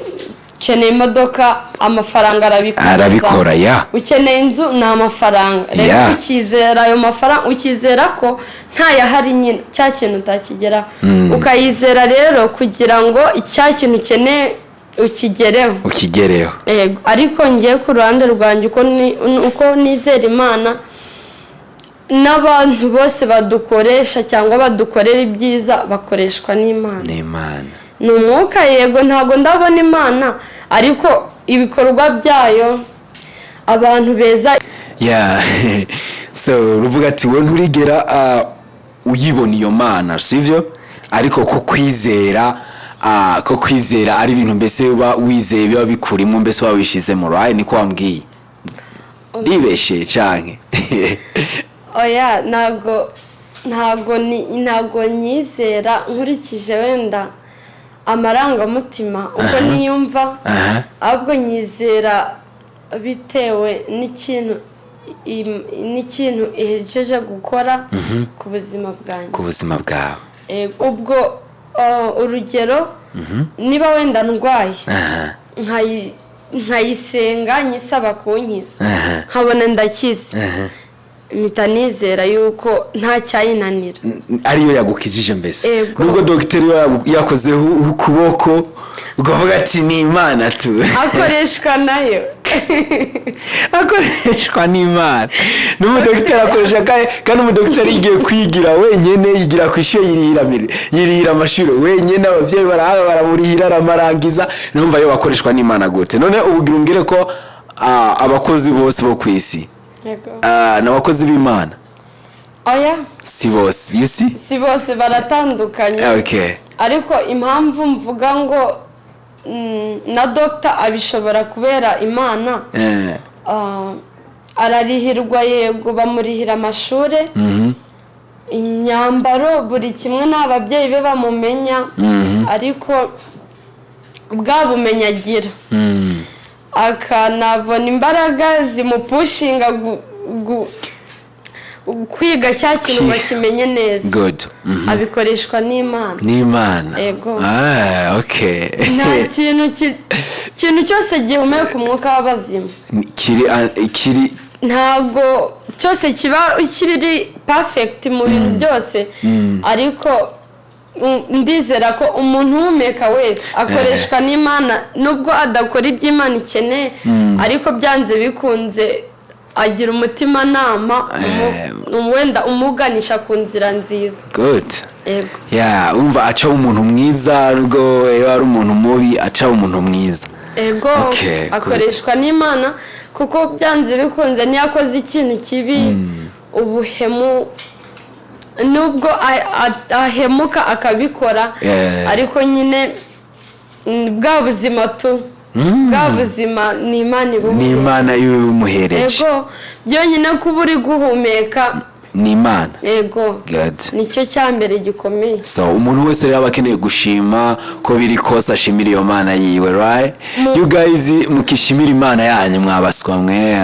ukeneye imodoka, amafaranga arabikora. Arabikora, ya. Ukeneye inzu, ni amafaranga rero. Ukizera ayo mafaranga, ukizera ko ntayahari nyine cya kintu utakigeraho, ukayizera rero kugira ngo cya kintu ukeneye. Ukigereho. Ukigereho. Yego, ariko ngiye ku ruhande rwanjye, uko nizera Imana, n'abantu bose badukoresha cyangwa badukorera ibyiza bakoreshwa n'Imana. Ni Imana. Ni umwuka, yego, ntabwo ndabona Imana, ariko ibikorwa byayo, abantu beza. Yeah, so uruvuga ati we nturigera uyibona iyo Mana, sivyo? Ariko ko kwizera ari ibintu mbese uba wizeye, biba bikurimo, mbese uba wishizemo, right? Niko wambwiye, ndibeshe canke? Oya, ntabwo nyizera nkurikije wenda amarangamutima uko niyumva, ahubwo nyizera bitewe n'ikintu ihejeje gukora ku buzima bwanjye. Ku buzima bwawe. Ubwo urugero, niba wenda ndwaye, nkayisenga nyisaba kunkiza, nkabona ndakize, mpita nizera yuko nta cyayinanira. Ariyo yagukijije mbese? Ego. Nubwo dogiteri yakozeho ukuboko, ukavuga ati ni Imana tu. Akoreshwa nayo. Akoreshwa n'Imana n'umudogiteri akoresha, kandi umudogiteri yigiye kwigira wenyine, yigira ku ishuri, yirihira amashuri wenyine, ababyeyi barahaga baramurihira, aramarangiza. Numva yo bakoreshwa n'Imana gute? None ubu umbwire ko abakozi bose bo ku isi ni abakozi b'Imana? Oya. Si bose, you see? Si bose, baratandukanye. Ariko impamvu mvuga ngo na dogita abishobora kubera Imana, ararihirwa, yego, bamurihira amashuri, imyambaro, buri kimwe, n'ababyeyi be bamumenya, ariko bwa bumenyi agira, akanabona imbaraga zimupushinga kwiga cya kintu ngo akimenye neza, abikoreshwa n'Imana. N'Imana. Ego. Ah, okay. Nta kintu kintu cyose gihumeka umwuka w'abazima Kiri kiri ntabwo cyose kiba kiri perfect mu bintu byose, ariko ndizera ko umuntu uhumeka wese akoreshwa n'Imana, nubwo adakora ibyo Imana ikeneye, ariko byanze bikunze agira umutimanama wenda umuganisha ku nzira nziza. Good. Yego. Yeah, umva, aca umuntu mwiza, nubwo iyo ari umuntu mubi aca umuntu mwiza. Ego. Okay, good. Akoreshwa n'Imana, kuko byanze bikunze niyo akoze ikintu kibi, ubuhemu, nubwo ahemuka akabikora, ariko nyine bwa buzima tu, bwa buzima ni Imana ibumuha. Ni Imana iwe bimuhereje. Ego, byonyine kuba uri guhumeka Ni Imana. Ego. Good. Nicyo cya mbere gikomeye. So umuntu wese rero aba akeneye gushima, ko biri kose ashimira iyo Mana yiwe, right? You guys, mukishimira Imana yanyu, mwabaswa mwe.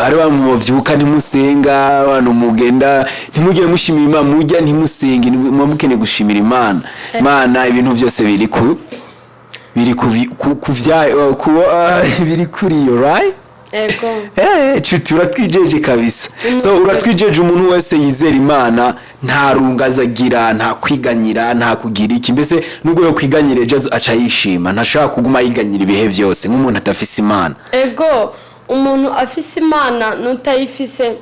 Ari bamwe muvyuka ntimusenga, abantu mugenda ntimugire mushimira Imana, mujya ntimusenge, muba mukeneye gushimira Imana. Imana ibintu byose biri ku biri kuri iyo, right? Ego. Nshuti, uratwijeje kabisa. So uratwijeje, umuntu wese yizera Imana nta runga azagira, nta kwiganyira, nta kugira iki. Mbese nubwo yo kwiganyira, ejo aca yishima, ntashobora kuguma yiganyira ibihe byose nk'umuntu adafise Imana. Ego, umuntu afise Imana n'utayifise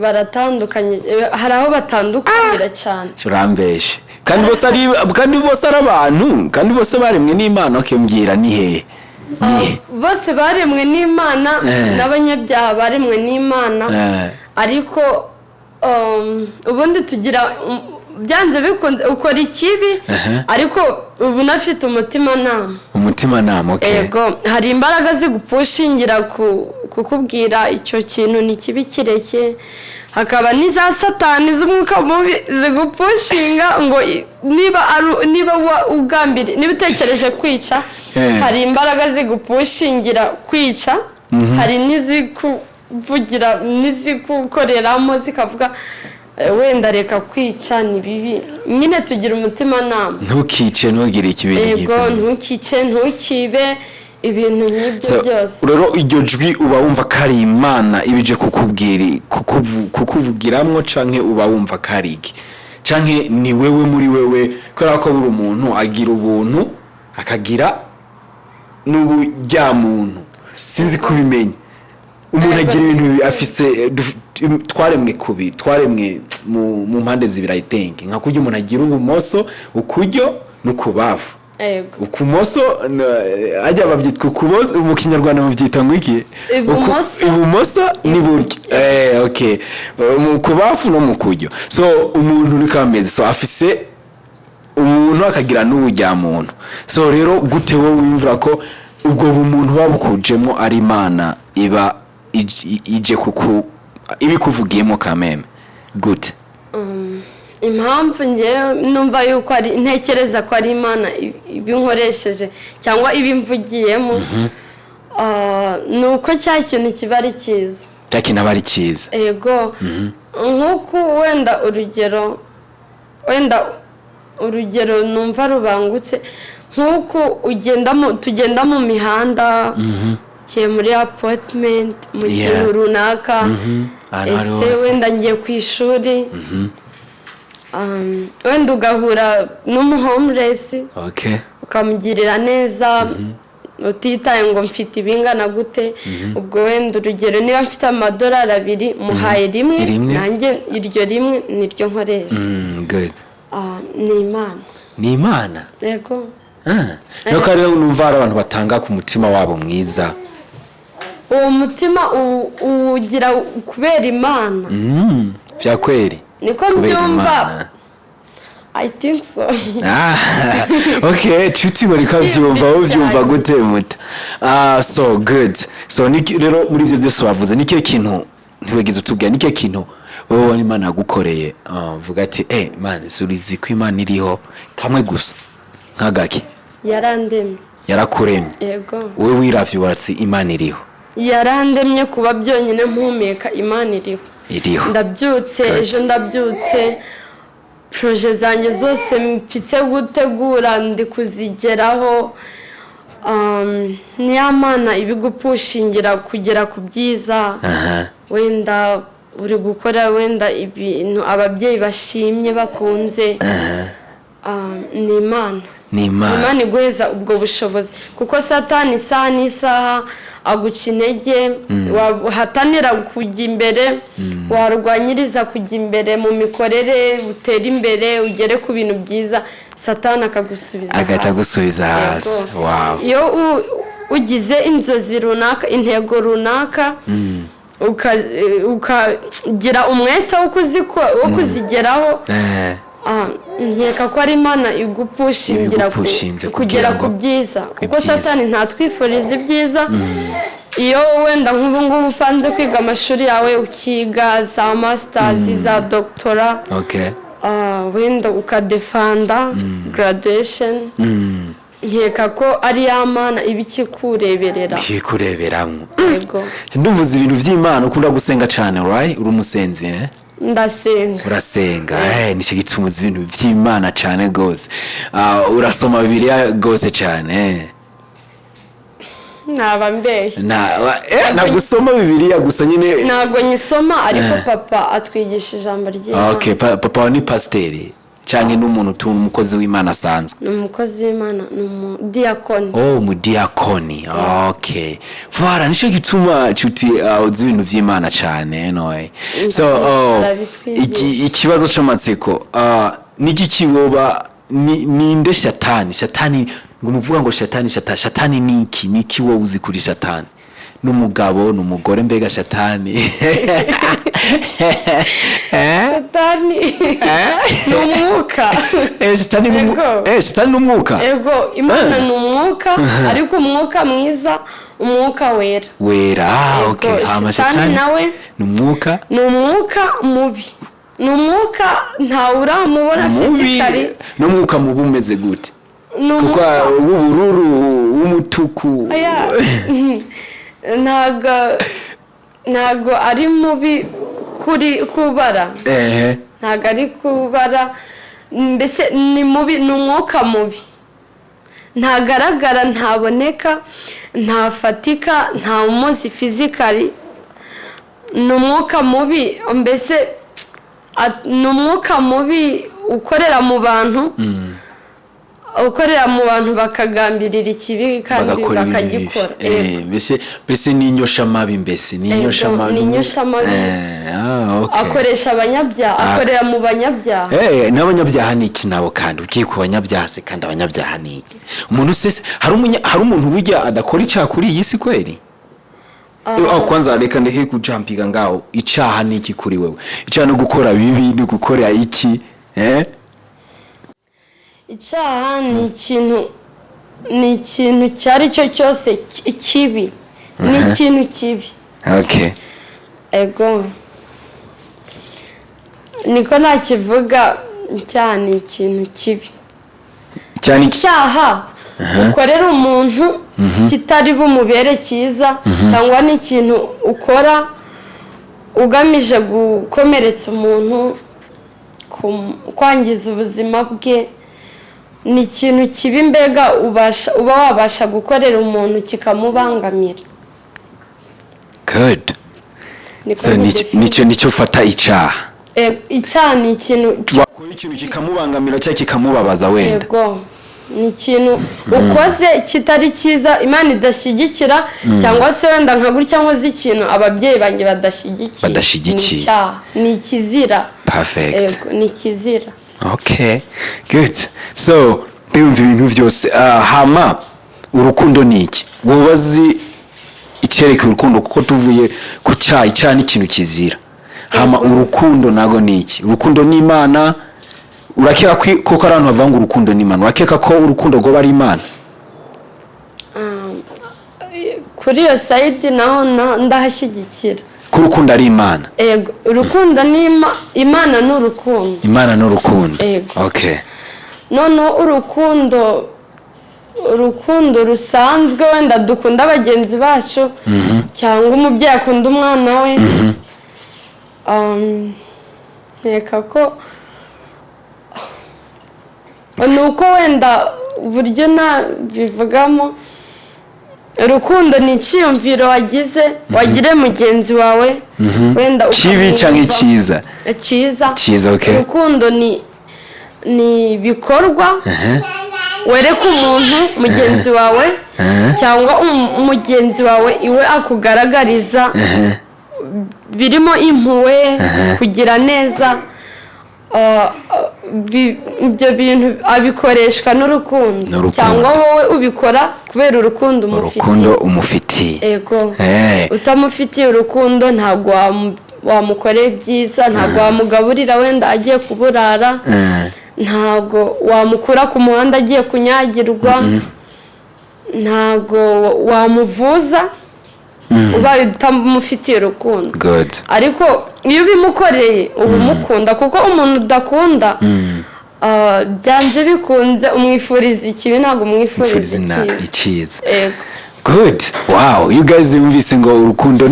baratandukanye. Hari aho batandukanira cyane. Urambeshe, kandi bose ari abantu, kandi bose baremwe n'Imana. Okay, mbwira, ni hehe, ni he? Bose baremwe n'Imana, n'abanyabyaha baremwe n'Imana, ariko ubundi tugira byanze bikunze ukora ikibi, ariko uba unafite umutimanama. Umutimanama, okay. Ego, hari imbaraga zigupushingira kukubwira icyo kintu ni kibi, kireke. Hakaba n'iza Satani z'umwuka mubi zigupushinga ngo niba ugambiriye, niba utekereje kwica, hari imbaraga zigupushingira kwica, hari n'izikuvugira, n'izikukoreramo zikavuga wenda reka kwica, ni bibi. Nyine tugira umutimanama. Ntukice, ntugire ikibintu Ego. nk'ibyo. Ntukice, ntukibe, ibintu nk'ibyo So, byose. Rero iryo jwi uba wumva ko ari Imana ibije kukubwira, kukuvugiramwo, canke uba wumva ko ari iki, canke ni wewe muri wewe? Kubera ko buri umuntu agira ubuntu, akagira N'ubujyamuntu, sinzi kubimenya. Umuntu agira ibintu afise, twaremwe kubi, twaremwe mu mpande zibiri. I think nka kurya umuntu agira ubumoso, ukuryo n'ukubafu. Ukumoso ajya babyitwa ukuboso mu Kinyarwanda, mubyita ngo iki? Ibumoso. Ibumoso n'iburyo, okay, mu kubafu no mu kuryo. So umuntu niko ameze, so afise umuntu akagira n'ubujyamuntu. So rero gute wowe wiyumvira ko ubwo bumuntu buba bukujemo ari Imana iba ije kuku ibikuvugiyemo kameme gute? Impamvu ngewe numva yuko ari, ntekereza ko ari Imana ibinkoresheje cyangwa ibimvugiyemo, ni uko cya kintu kiba ari cyiza. Cya kintu aba ari cyiza. Ego, nk'uko wenda urugero numva rubangutse, nk'uko ugenda mu tugenda mu mihanda, ugiye muri appointment, mu kintu runaka, Ahantu aho ariho ese hose. wenda ngiye ku ishuri, wenda ugahura n'umuhomeless, ukamugirira neza utitaye ngo mfite ibingana gute. Ubwo wenda urugero, niba mfite amadolari 2, muhaye rimwe, Rimwe. nanjye iryo rimwe niryo nkoresha. Good. Ni Imana. Ni Imana. Yego. Ah, nuko rero numva hari abantu batanga ku mutima wabo mwiza. Uwo mutima uwugira kubera Imana. Bya kweri. Niko Kubera mbyumva. Imana. I think so. Ah, okay, nshuti, ngo niko abyumva. Wowe ubyumva gute muta? So good. So rero muri ibyo byose wavuze, ni kihe kintu ntiwigeze utubwira? Ni kihe kintu wowe Imana yagukoreye, vuga ati: "Man, surizi ko Imana iriho"? Kamwe gusa, nk'agaki? Yarandemye. Yarakuremye? Yego. Wowe wiravye uratsi Imana iriho? Yarandemye. Kuba byonyine mpumeka, Imana iriho. Iriho. Ndabyutse, Good. ejo ndabyutse, projets zanjye zose mfite gutegura ndi kuzigeraho. Niya Mana ibigupushingira kugera ku byiza. Wenda uri gukora wenda ibintu ababyeyi bashimye, bakunze. Ni Imana. Ni Imana. Imana iguheza ubwo bushobozi, kuko Satani isaha n'isaha aguca intege. Wahatanira kujya imbere, warwanyiriza kujya imbere mu mikorere, utere imbere, ugere ku bintu byiza, Satani akagusubiza Agahita hasi. agusubiza hasi. Yego. Iyo ugize inzozi runaka, intego runaka, ukagira umwete wo kuzigeraho, nkeka ko ari Imana igupushingira Ibigupushinze kugera kugira ku ngo byiza, kuko ibyiza. Satani ntatwifuriza ibyiza. Iyo wenda nk'ubu ngubu upanze kwiga amashuri yawe, ukiga za masters, za doctorat, wenda ukadefanda graduation, nkeka ko ari ya Mana iba ikikureberera. Ikikureberamwo. Yego. Ndumvuze ibintu by'Imana. Ukunda gusenga cyane, right? Uri umusenzi, eh? Ndasenga. Urasenga, nicyo gituma uzi ibintu by'Imana cyane rwose. Urasoma Bibiliya rwose cyane, eh? Naba mbeshye. Ntabwo usoma Bibiliya gusa nyine? Ntabwo nyisoma, ariko papa atwigisha ijambo ry'Imana. Okay, papa wawe ni pasiteri cyangwa ni umuntu utunga, umukozi w'Imana asanzwe? Ni umukozi w'Imana, ni umudiyakoni. Oh, umudiyakoni, okay. Voilà, nicyo gituma, nshuti, uzi ibintu by'Imana cyane anyway. So, oh, Arabitwigisha. Ikibazo c'amatsiko, niki kiboba ninde Shatani? Shatani, ngo umuvuga ngo Shatani, Shatani, Shatani ni iki? Ni iki wowe uzi kuri Shatani? N'umugabo, ni umugore, mbega Shatani, eh? Satani ni umwuka. Shatani ni Ego. Shatani ni umwuka? Ego, Imana ni umwuka, ariko umwuka mwiza, umwuka wera. Wera, Ego, okay. Hama Shatani Shatani nawe ni umwuka? Ni umwuka mubi, ni umwuka ntawe uramubona Mubi? physically. N'umwuka mubi umeze gute? Ni Kuko umwuka w'ubururu, w'umutuku? Oya, ntabwo ari mubi kuri kubara. Ntabwo ari kubara, mbese ni mubi, ni umwuka mubi, ntagaragara, ntaboneka, ntafatika, nta umuzi physically. Ni umwuka mubi, mbese ni umwuka mubi ukorera mu bantu. Ukorera mu bantu bakagambirira ikibi kandi Bagakora ibintu bibi. bakagikora. Mbese ni inyoshamabi, mbese ni inyoshamabi. Ni inyoshamabi. Ah, okay. Akoresha abanyabyaha, akorera mu banyabyaha. N'abanyabyaha ni iki nabo? Kandi ugiye ku banyabyaha se, kandi abanyabyaha ni iki? Umuntu se hari umuntu burya adakora icyaha kuri iyi si kweri? Oh, kwanza reka ndeke kujampiga ngaho. Icyaha ni iki kuri wewe? Icyaha no gukora bibi, ni gukora iki? Icyaha ni ikintu icyo ari cyo cyose kibi, ni ikintu kibi. Ego, niko nakivuga, icyaha ni ikintu kibi. Cyane iki? Icyaha ukorera umuntu kitari bumubere cyiza, cyangwa ni ikintu ukora ugamije gukomeretsa umuntu, kwangiza ubuzima bwe. Ni ikintu kibi mbega uba wabasha gukorera umuntu kikamubangamira. Good. Niko So nkidefine. nicyo ufata icyaha? Icyaha ni ikintu Wakora ikintu kikamubangamira cyangwa kikamubabaza wenda. Yego, ni ikintu ukoze kitari cyiza, Imana idashyigikira, cyangwa se wenda nka gutya nkoze ikintu ababyeyi banjye badashyigikiye. Badashyigikiye. Ni icyaha, ni ikizira. Perfect. Yego, ni ikizira. Okay, good. So ndumva ibintu byose. Hama urukundo ni iki? Wowe uzi icyerekeye urukundo, kuko tuvuye ku cyaha, icyaha ni ikintu kizira. Hama urukundo nago ni iki? Urukundo ni Imana? Urakeka ko ari abantu bavuga ngo urukundo ni Imana, urakeka ko urukundo rwoba ari Imana? Kuri iyo side naho ndahashyigikira. Ko urukundo ari Imana? Yego, urukundo ni Imana ni urukundo. Imana ni urukundo. Yego. Noneho urukundo rusanzwe wenda dukunda bagenzi bacu, cyangwa umubyeyi akunda umwana we, nkeka ko ni uko wenda uburyo nabivugamo, urukundo ni icyiyumviro wagize, wagire mugenzi wawe wenda Kibi cyangwa icyiza? Cyiza. Cyiza, okay. Urukundo ni ibikorwa wereka umuntu mugenzi wawe, cyangwa mugenzi wawe iwe akugaragariza, birimo impuhwe, kugira neza. Ibyo bintu abikoreshwa n'urukundo. N'urukundo. Cyangwa wowe ubikora kubera urukundo umufitiye. Urukundo umufitiye. Ego. Utamufitiye urukundo ntabwo wamukorera ibyiza, ntabwo wamugaburira wenda agiye kuburara, ntabwo wamukura ku muhanda agiye kunyagirwa, ntabwo wamuvuza ubaye utamufitiye urukundo. Good. Ariko iyo ubimukoreye uba umukunda, kuko umuntu udakunda, byanze bikunze umwifuriza ikibi, ntabwo umwifuriza Mwifuriza icyiza. Icyiza. Ego. Good, wow. You guys yumvise ngo urukundo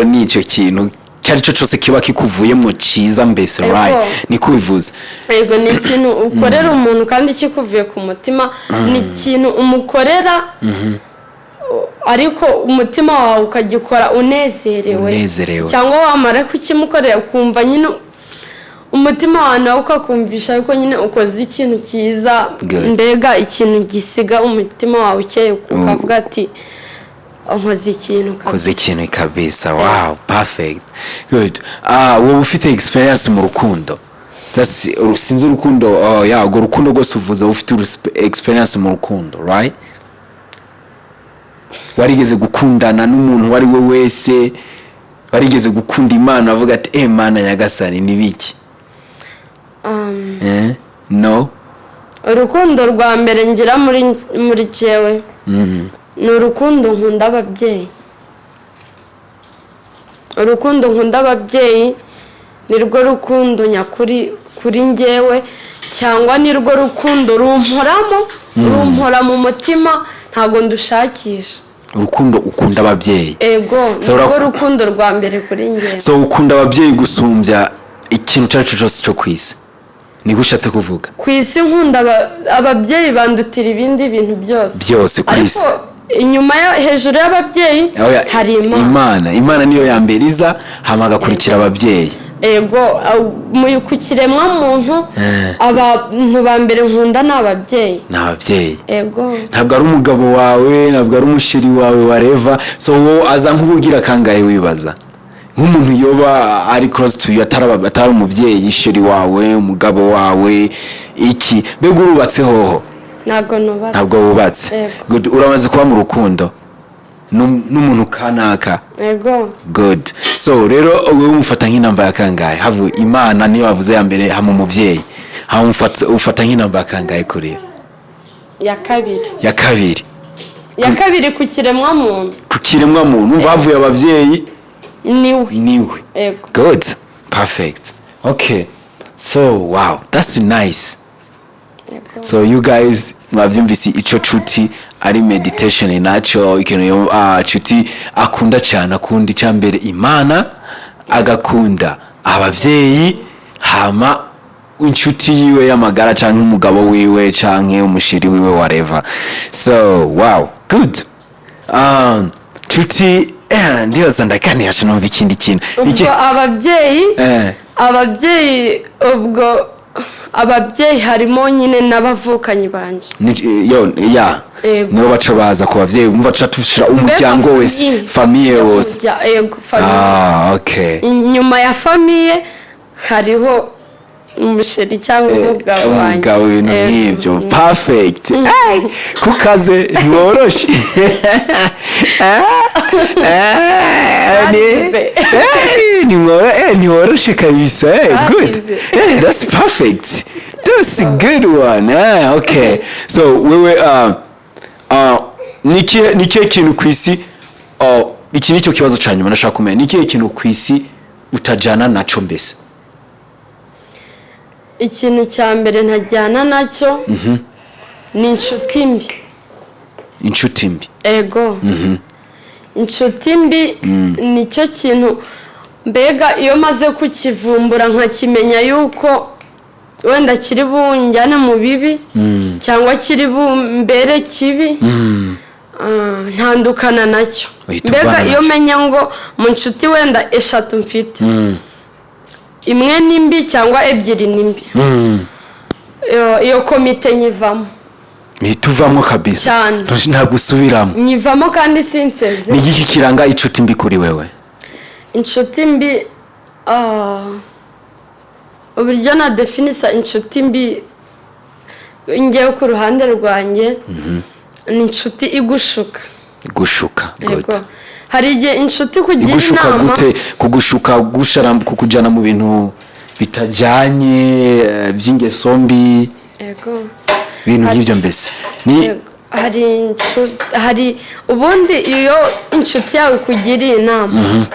ni icyo kintu icyo ari cyo cyose kiba kikuvuyemo cyiza mbese. Ego. Right, niko ubivuze? Yego, ni ikintu ukorera umuntu kandi kikuvuye ku mutima. Ni ikintu umukorera ariko umutima wawe ukagikora unezerewe. Unezerewe. Cyangwa wamara kukimukorera ukumva nyine umutima wawe nawe ukakumvisha yuko nyine ukoze ikintu cyiza. Good. Mbega ikintu gisiga umutima wawe ukeye, ukavuga ati: "Nkoze ikintu kabisa." Koze ikintu kabisa. Wow, perfect, good. Wowe ufite experience mu rukundo? Sinzi urukundo, oh, yeah, urwo rukundo rwose uvuze, wowe ufite experience mu rukundo, right? Warigeze gukundana n'umuntu uwo ari we wese? Warigeze gukunda Imana, avuga ati: "Eh, Mana nyagasani, ni biki?" No? Urukundo rwa mbere ngira muri jewe ni urukundo nkunda ababyeyi. Urukundo nkunda ababyeyi ni rwo rukundo nyakuri kuri njyewe, cyangwa ni rwo rukundo rumporamo, rumpora mu mutima, ntabwo ndushakisha. Urukundo ukunda ababyeyi? Ego, ni So rwo rukundo rwa mbere kuri njyewe. So ukunda ababyeyi gusumbya ikintu icyo ari cyo cyose cyo ku isi, niko ushatse kuvuga? Ku isi nkunda ababyeyi, bandutira ibindi bintu byose. Byose ku Ariko isi. inyuma hejuru y'ababyeyi Oya, hari Imana. Imana niyo ya mbere iza, hama hagakurikira ababyeyi. Ego, ku kiremwa muntu, abantu ba mbere nkunda ni ababyeyi. Ni ababyeyi. Ego. Ntabwo ari umugabo wawe, ntabwo ari umusheri wawe, wareva. So wowe aza nk'ububwira kangahe? Wibaza nk'umuntu yoba ari close to you, atari umubyeyi, chéri wawe, umugabo wawe, iki? Mbega urubatse hoho? Ntabwo nubatse. Ntabwo wubatse. Yego. Good. Uramaze kuba mu rukundo n'umuntu kanaka? Ego. Good. So rero wowe umufata nk'inamba ya kangahe? Havu Imana niyo wavuze ya mbere, hama umubyeyi, hama ufata nk'inamba ya kangahe kuri Ya kabiri. Ya kabiri. Ya kabiri ku kiremwa muntu. Ku kiremwa muntu, umva, havuye ababyeyi, niwe. Niwe. Ego. Good, perfect, okay. So wow, that's nice. Ego. So you guys mwavyumvise ico Cuti ari meditation naco ikintu Cuti akunda cyane. Akunda icya mbere Imana, agakunda abavyeyi, hama inshuti yiwe y'amagara canke umugabo wiwe canke umushiri wiwe, whatever. So wow, good. Cuti, ndibaza ndaganira numva ikindi kintu. Ubwo ababyeyi, ababyeyi, ubwo ababyeyi harimo nyine n'abavukanyi banje. Yo ya. Yego. Nibo baca baza ku bavyeyi, umva, tuca tushira umuryango wese, famille wose. Yego, famille. Ah, okay. Inyuma ya famille hariho umusheri cyangwa umugabo wanjye. Umugabo, ibintu Yego. nk'ibyo. Perfect. Hey, kukaze ntiworoshe. Twarize. Ntiworoshe kabisa. Good. Twarize. That's perfect, that's a good one. Okay, so wewe ni ikihe kintu ku isi, iki nicyo kibazo ca nyuma ndashaka kumenya, ni ikihe kintu ku isi utajana naco mbese? Ikintu cya mbere ntajyana nacyo ni inshuti mbi. Inshuti mbi. Ego, inshuti mbi nicyo kintu mbega iyo maze kukivumbura nkakimenya yuko wenda kiri bunjyane mu bibi cyangwa kiri bumbere kibi, ntandukana nacyo. Uhita Mbega uvana iyo nacyo. menya ngo mu nshuti wenda eshatu mfite, imwe ni mbi cyangwa ebyiri ni mbi, iyo komite nyivamo. Uhita uvamo kabisa. Cyane. Ntabwo usubiramo. Nyivamo kandi sinseze. Ni iki kiranga inshuti mbi kuri wewe? Inshuti mbi, uburyo na definisa inshuti mbi ngewe ku ruhande rwanjye, ni inshuti igushuka. Gushuka, good. Yego. Hari igihe inshuti kugira Igushuka inama. gute? Kugushuka, gushara, kukujyana mu bintu bitajyanye, by'ingeso mbi, Yego. ibintu nk'ibyo mbese ni Yego. Hari inshuti, hari ubundi iyo inshuti yawe ikugiriye inama,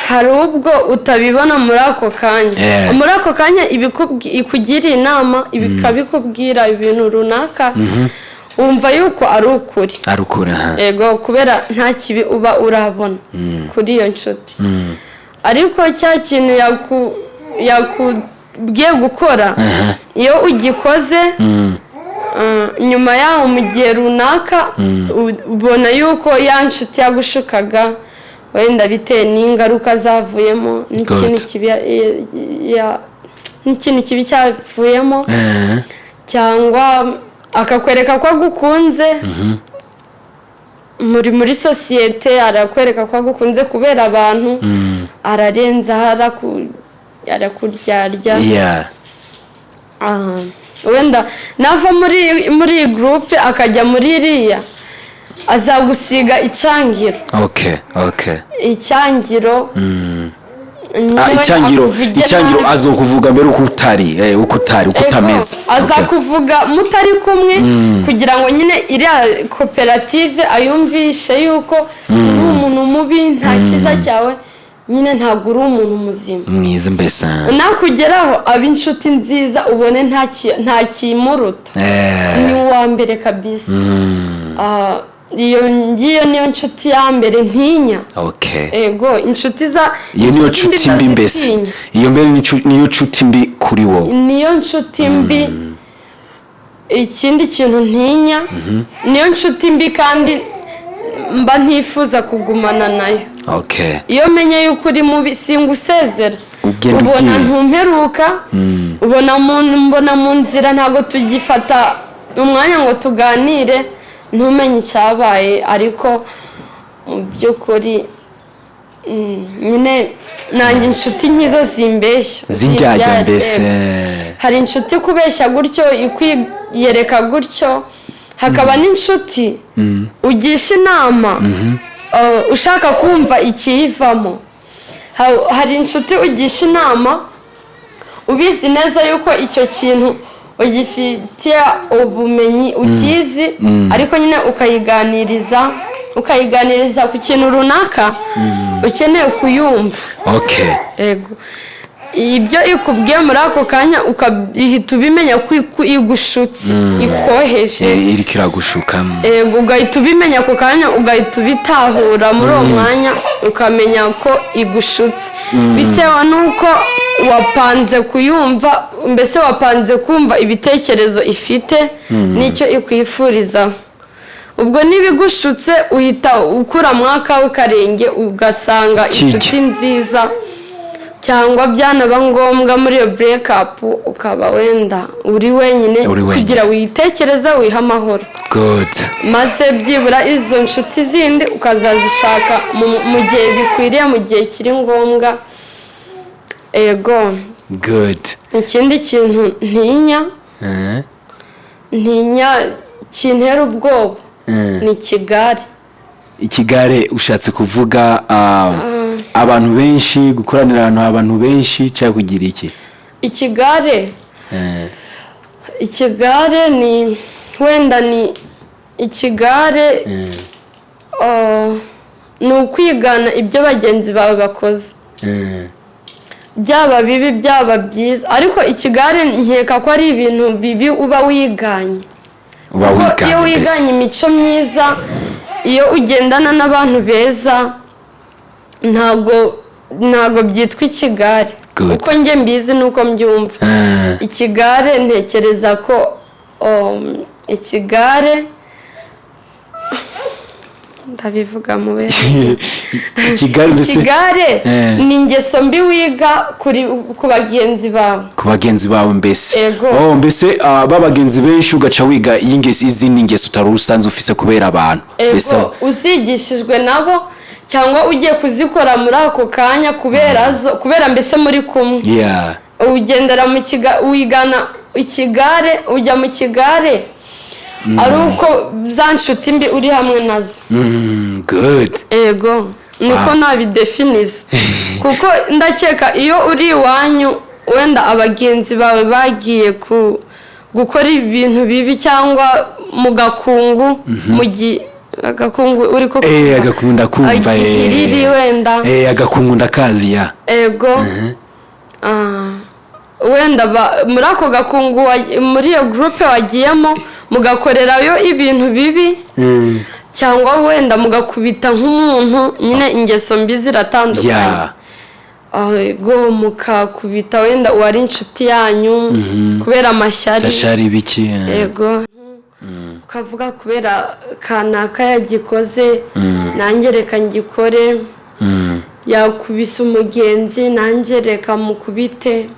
hari ubwo utabibona muri ako kanya. Muri ako kanya ikugiriye inama, ikabikubwira ibintu runaka, wumva yuko ari ukuri. Ari ukuri, aha. Yego, kubera nta kibi uba urabona kuri iyo nshuti. Ariko cya kintu yakubwiye gukora, iyo ugikoze, nyuma yaho mu gihe runaka ubona yuko ya nshuti yagushukaga, wenda bitewe n'ingaruka zavuyemo n'ikintu Good. kibi n'ikintu kibi cyavuyemo, cyangwa akakwereka ko agukunze muri sosiyete, arakwereka ko agukunze kubera abantu, ararenzaho, arakuryarya. Wenda nava muri iyi groupe akajya muri iriya, azagusiga icyangiro. Icyangiro nyine. Icyangiro. Akuvuge Icyangiro. nabi. Azokuvuga mbere uko utari, uko utari, uko Ego, utameze. Okay. Azakuvuga mutari kumwe kugira ngo nyine iriya koperative ayumvishe yuko uri umuntu mubi, nta cyiza cyawe, nyine ntabwo uri umuntu muzima. Mwiza mbese. Nakugeraho aba inshuti nziza, ubone nta kimuruta, ni uwa mbere kabisa. Iyo ngiyo niyo nshuti ya mbere ntinya. Ego, inshuti za Iyo niyo inshuti nshuti mbi mbese. ndazitinya. Iyo mbere niyo nshuti mbi kuri wowe. Niyo nshuti mbi. Ikindi kintu ntinya, niyo nshuti mbi kandi mba ntifuza kugumana nayo. Iyo menye yuko uri mubi, singusezera. Ugenda Ubona ugiye. ntumperuka, ubona mbona mu nzira ntabwo tugifata umwanya ngo tuganire, ntumenye icyabaye. Ariko mu by'ukuri nyine nanjye inshuti nk'izo zimbeshya, Zindyarya zindyarya, mbese. Yego. Hari inshuti kubeshya gutyo, ikwiyereka gutyo, hakaba n'inshuti ugisha inama ushaka kumva ikiyivamo. Hari inshuti ugisha inama ubizi neza yuko icyo kintu ugifitiye ubumenyi, ukizi, ariko nyine ukayiganiriza ku kintu runaka ukeneye kuyumva. Ego, ibyo ikubwiye muri ako kanya ukahita ubimenya ko igushutse, ikoheje. Iriko iragushuka. Ego, ugahita ubimenya ako kanya, ugahita ubitahura muri uwo mwanya, ukamenya ko igushutse bitewe n'uko wapanze kuyumva, mbese wapanze kumva ibitekerezo ifite n'icyo ikwifuriza. Ubwo n'ibigushutse uhita ukura mu akawe karenge, ugasanga Kijya. inshuti nziza, cyangwa byanaba ngombwa muri iyo break up ukaba wenda uri wenyine Uri wenyine. kugira witekereze, wihe amahoro, maze byibura izo nshuti zindi ukazazishaka mu gihe bikwiriye, mu gihe kiri ngombwa. Ego. Ikindi kintu ntinya, ntinya kintera ubwoba, ni ikigare. Ikigare ushatse kuvuga abantu benshi, gukoranira ahantu abantu benshi, cyangwa kugira iki? Ikigare, ikigare ni wenda ni ikigare, ni ukwigana ibyo bagenzi bawe bakoze, byaba bibi, byaba byiza, ariko ikigare nkeka ko ari ibintu bibi uba wiganye. Uba Kuko iyo wiganye mbese. wiganye imico myiza, iyo ugendana n'abantu beza, ntabwo byitwa ikigare. Uko njye mbizi nuko mbyumva. Ikigare, ntekereza ko ikigare, ndabivuga mu be Ikigare mbese. Ikigare ni ingeso mbi wiga ku bagenzi bawe. Ku bagenzi bawe mbese. Ego. Oh, mbese ba bagenzi benshi ugaca wiga iy'ingeso, izindi ngeso utari usanzwe ufise kubera abantu mbese. Ego, uzigishijwe nabo cyangwa ugiye kuzikora muri ako kanya kubera zo, kubera mbese muri kumwe. Ugendera mu kiga, wigana ikigare, ujya mu kigare ari uko za nshuti mbi uri hamwe nazo. Good. Ego, niko nabidefiniza, kuko ndakeka iyo uri iwanyu, wenda abagenzi bawe bagiye ku gukora ibintu bibi cyangwa mu gakungu, mu agakungu uri ko Agakungu ndakumva. Igihiriri wenda. Agakungu ndakazi, ya. Ego. Wenda muri ako gakungu muri iyo groupe wagiyemo, mugakorerayo ibintu bibi, cyangwa wenda mugakubita nk'umuntu, nyine ingeso mbi ziratandukanye. Ego, mukakubita wenda uwari inshuti yanyu kubera amashyari. Ndashari biki. Ego, ukavuga kubera kanaka yagikoze, nanjye reka ngikore. Yakubise umugenzi, nanjye reka mukubite.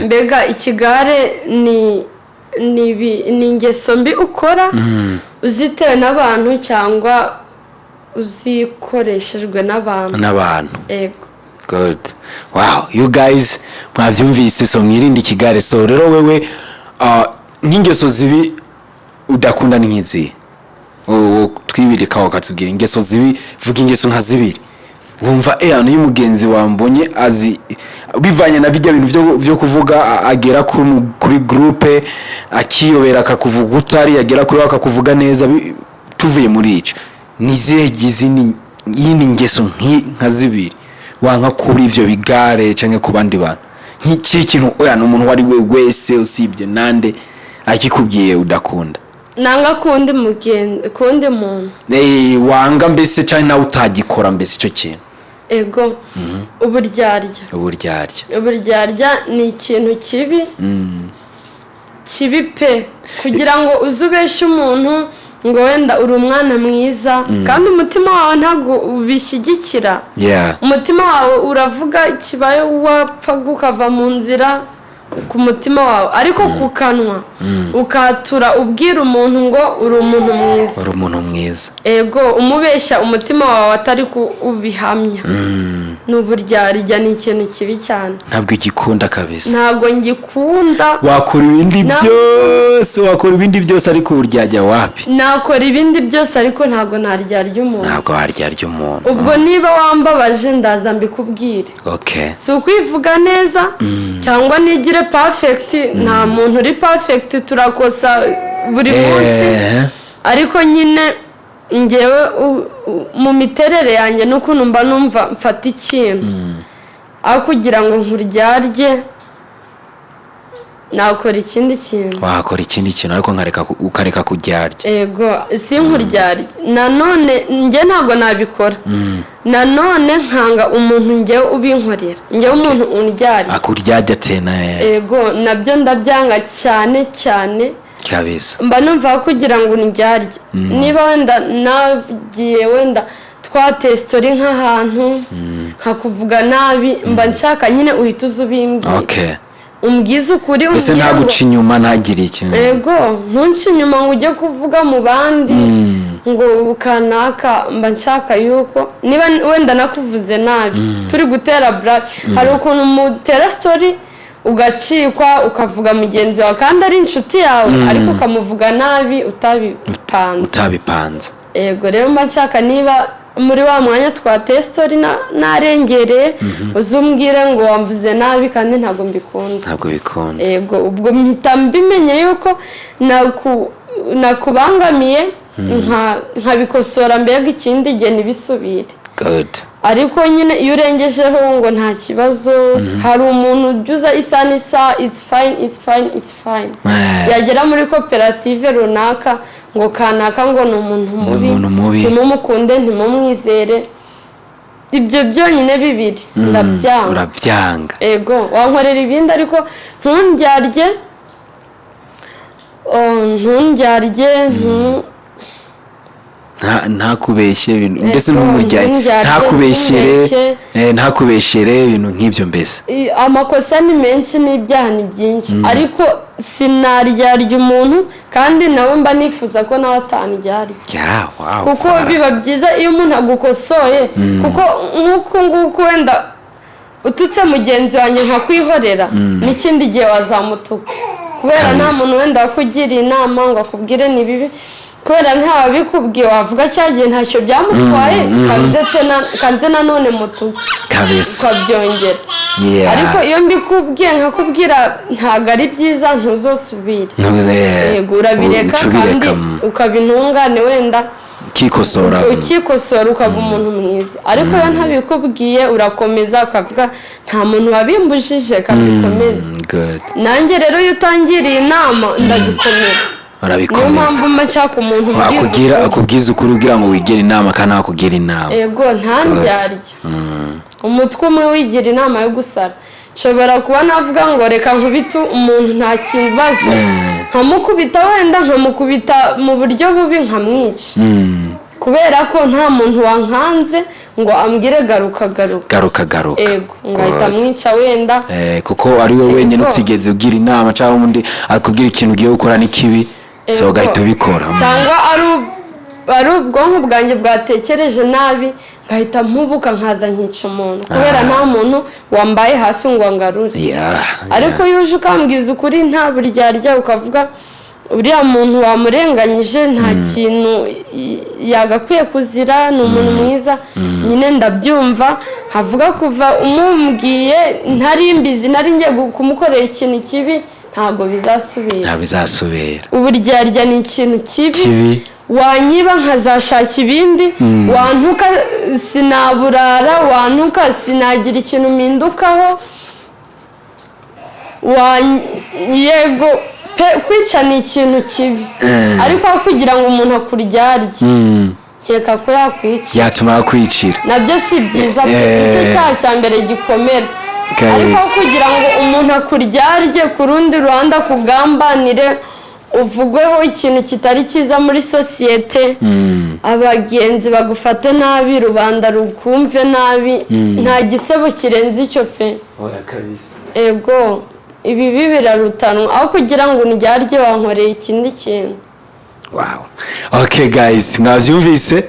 Mbega ikigare ni ingeso mbi ukora uzitewe n'abantu cyangwa uzikoreshejwe n'abantu. N'abantu. Ego. Good. Wow, you guys mwavyumvise, so mwirinde ikigare. So rero wewe nk'ingeso zibi udakunda ni nk'izihe? Twibirika ukatubwira ingeso zibi, vuga ingeso nka zibiri wumva niyo mugenzi wambonye azi bivanye na bijya bintu byo kuvuga, agera kuri groupe akiyobera akakuvuga utari, agera kuri we akakuvuga neza. Tuvuye muri ico, ni izihe izindi yindi ngeso nka zibiri wanka kuri ivyo bigare canke ku bandi bantu, nk'iki kintu oya ni umuntu uwo ari we wese usibye nande akikubwiye udakunda? Nanga kundi mugenzi, kundi muntu? Wanga mbese canke nawe utagikora mbese ico kintu. Ego, uburyarya. Uburyarya. Uburyarya ni ikintu kibi, kibi pe, kugira ngo uze ubeshye umuntu. Ngo wenda uri umwana mwiza, kandi umutima wawe ntabwo ubishyigikira. Umutima wawe uravuga ikibaye wapfa ukava mu nzira ku mutima wawe, ariko ku kanwa ukatura ubwira umuntu ngo uri umuntu mwiza. Uri umuntu mwiza. Ego, umubeshya umutima wawe atari ubihamya. Ni uburyarya, ni ikintu kibi cyane. Ntabwo igikunda kabisa. Ntabwo ngikunda. Wakora ibindi byose, wakora ibindi byose, ariko uburyarya wapi. Nakora ibindi byose, ariko ntabwo naryarya umuntu. Ntabwo waryarya umuntu. Ubwo niba wambabaje, ndaza mbikubwire. Si ukwivuga neza cyangwa nigire perfect. Nta muntu uri perfect, turakosa buri munsi. Ariko nyine ngewe mu miterere yanjye n'ukuntu mba numva mfata ikintu, aho kugira ngo nkuryarye nakora ikindi kintu. Wakora ikindi kintu, ariko ukareka kuryarya. Ego, si nkuryarye. Nanone njye ntabwo nabikora. Nanone nkanga umuntu ngewe ubinkorera, ngewe umuntu undyarya. Akuryarya tena. Ego, nabyo ndabyanga cyane cyane. Mba numva kugira ngo undyarye, niba wenda nagiye, wenda twateye story nk'ahantu nkakuvuga nabi, mba nshaka nyine uhita uza ubimbwira, umbwize ukuri, mbese umbwire ngo ntaguca inyuma, ntagire ikintu. Ego, ntunce inyuma ngo ujye kuvuga mu bandi ngo kanaka. Mba nshaka yuko niba wenda nakuvuze nabi turi gutera blague, hari ukuntu mutera story ugacikwa, ukavuga mugenzi wawe kandi ari inshuti yawe, ariko ukamuvuga nabi utabipanze. Utabipanze. Ego, rero mba nshaka niba muri wa mwanya twateye story narengereye, uzumbwire ngo wamvuze nabi kandi ntabwo mbikunda. Ntabwo bikunda. Ego, ubwo mpita mbimenye yuko nakubangamiye, nkabikosora, mbega ikindi gihe ntibisubire. Ariko nyine iyo urengejeho ngo nta kibazo, hari umuntu ujya uza isa n'isa, it's fine, it's fine, it's fine, yagera muri koperative runaka ngo kanaka ngo ni umuntu mubi, umuntu mubi. Ntimumukunde, ntimumwizere. Ibyo byonyine bibiri ndabyanga. Urabyanga. Ego, wankorera ibindi ariko ntundyarye, oh, ntundyarye, Ntakubeshye ibintu mbese, Ego, ntumuryaye, ntundyarye, ntakubeshyere, ntumbeshye. Ntakubeshyere ibintu nk'ibyo mbese. Amakosa ni menshi n'ibyaha ni byinshi, ariko sinaryarya umuntu, kandi nawe mba nifuza ko nawe atandyarya. Kuko Fara. biba byiza iyo umuntu agukosoye, kuko nk'uku nguku wenda ututse mugenzi wanjye nkakwihorera, n'ikindi gihe wazamutuka kubera nta muntu wenda wakugiriye inama ngo akubwire ni bibi. Kubera nta wabikubwiye, wavuga cya gihe ntacyo byamutwaye, kanze nanone mutuke, ukabyongera. Ariko iyo mbikubwiye, nkakubwira ntabwo ari byiza, ntuzosubire. Yego, urabireka. Uca ubireka, kandi ukaba intungane wenda, ukikosora. Ukikosora, ukaba umuntu mwiza. Ariko iyo ntabikubwiye, urakomeza ukavuga nta muntu wabimbujije, kabikomeza. Nanjye rero iyo utangiriye inama, ndabikomeza. Niyo Urabikomeza. mpamvu mba nshaka umuntu umbwiza Akubwira, ukuri. akubwiza ukuri kugira ngo wigire inama, kandi nawe inama. Ego, ntandyarye. Umutwe umwe wigira inama yo gusara. Nshobora kuba navuga ngo reka nkubite umuntu, nta kibazo, nkamukubita, wenda nkamukubita mu buryo bubi, nkamwica, kubera ko nta muntu wankanze ngo ambwire garuka, garuka. Garuka, garuka. Ego, ngahita mwica wenda. Kuko ari we wenyine utigeze ugira inama, cyangwa undi akubwira ikintu ugiye gukora ni kibi, so ugahita ubikora. Cyangwa ari ubwonko bwanjye bwatekereje nabi, ngahita mpubuka nkaza nkica umuntu kubera nta muntu wambaye hafi ngo angarure. Ariko iyo uje ukambwiza ukuri nta buryarya, ukavuga uriya muntu wamurenganyije, nta kintu yagakwiye kuzira, ni umuntu mwiza, nyine ndabyumva, nkavuga kuva umumbwiye ntari mbizi, nari ngiye kumukorera ikintu kibi, ntabwo bizasubira. Ntabwo bizasubira. Uburyarya ni ikintu kibi. Kibi. Wanyiba nkazashaka ibindi, wantuka sinaburara, wantuka sinagira ikintu mpindukaho. Yego pe, kwica ni ikintu kibi, ariko aho kugira ngo umuntu akuryarye, nkeka ko yakwica. Yatuma akwicira. Nabyo si byiza pe. Nicyo cyaha cya mbere gikomera. Ariko aho kugira ngo umuntu akuryarye, ku rundi ruhande akugambanire. Uvugweho ikintu kitari cyiza muri sosiyete, abagenzi bagufate nabi, rubanda rukumve nabi. Nta gisebo kirenze icyo pe. Oya kabisa. Ego, ibibi birarutanwa. Aho kugira ngo undyarye, wankoreye ikindi kintu. Wow, okay guys, mwavyumvise.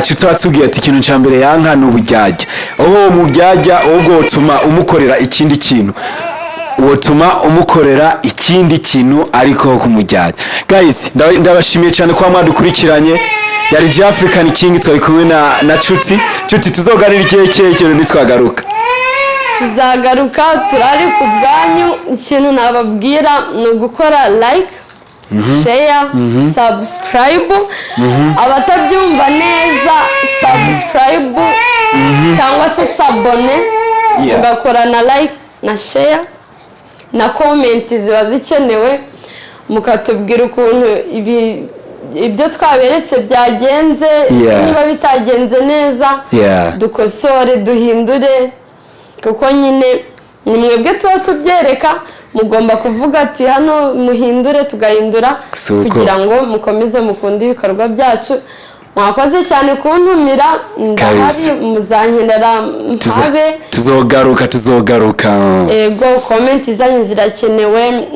Nshuti aratubwiye ati ikintu cya mbere yanka ni uburyarya. Aho muryarya, ahubwo wotuma umukorera ikindi kintu, wotuma umukorera ikindi kintu, ariko kumuryarya. Guys, ndabashimiye cyane kuba mwadukurikiranye. Yari G African King, twari kumwe na Nshuti. Nshuti, tuzoganira ikihe cyerekezo nitwagaruka? Tuzagaruka, turari ku bwanyu. Ikintu nababwira ni ugukora like, share, subscribe. Abatabyumva neza, subscribe cyangwa se s'abonner, ugakora na like na share na comment ziba zikenewe, mukatubwira ukuntu ibi ibyo twaberetse byagenze, niba bitagenze neza, dukosore, duhindure, kuko nyine ni mwebwe tuba tubyereka. Mugomba kuvuga ati hano muhindure, tugahindura Si uko. kugira ngo mukomeze mukunde ibikorwa byacu. Mwakoze cyane kuntumira, ndahari. Kabisa. Muzankenera mpabe. Tuzogaruka, tuzogaruka. Ego, comment zanyu zirakenewe.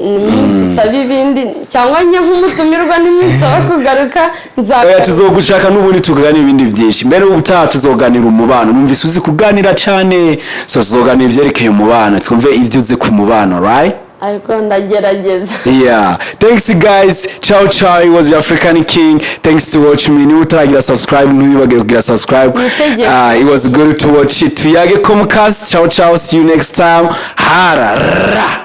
Dusabe ibindi cyangwa njye nk'umutumirwa, ntimwisaba kugaruka, Oya. Nzagaruka. Tuzogushaka n'ubundi tukaganira ibindi byinshi. Mbere ubutaha tuzoganira umubano. Numvise uzi kuganira cyane, so tuzoganira ibyerekeye umubano, twumve ibyo uzi ku mubano, right? Ariko ndagerageza. Yeah, thanks guys, ciao ciao. It was your African King. Thanks to watch me. Niba utaragira subscribe, ntiwibagire kugira subscribe. Nitegeko. It was good to watch it. Tuyage Comcast. Ciao ciao, see you next time. Harara.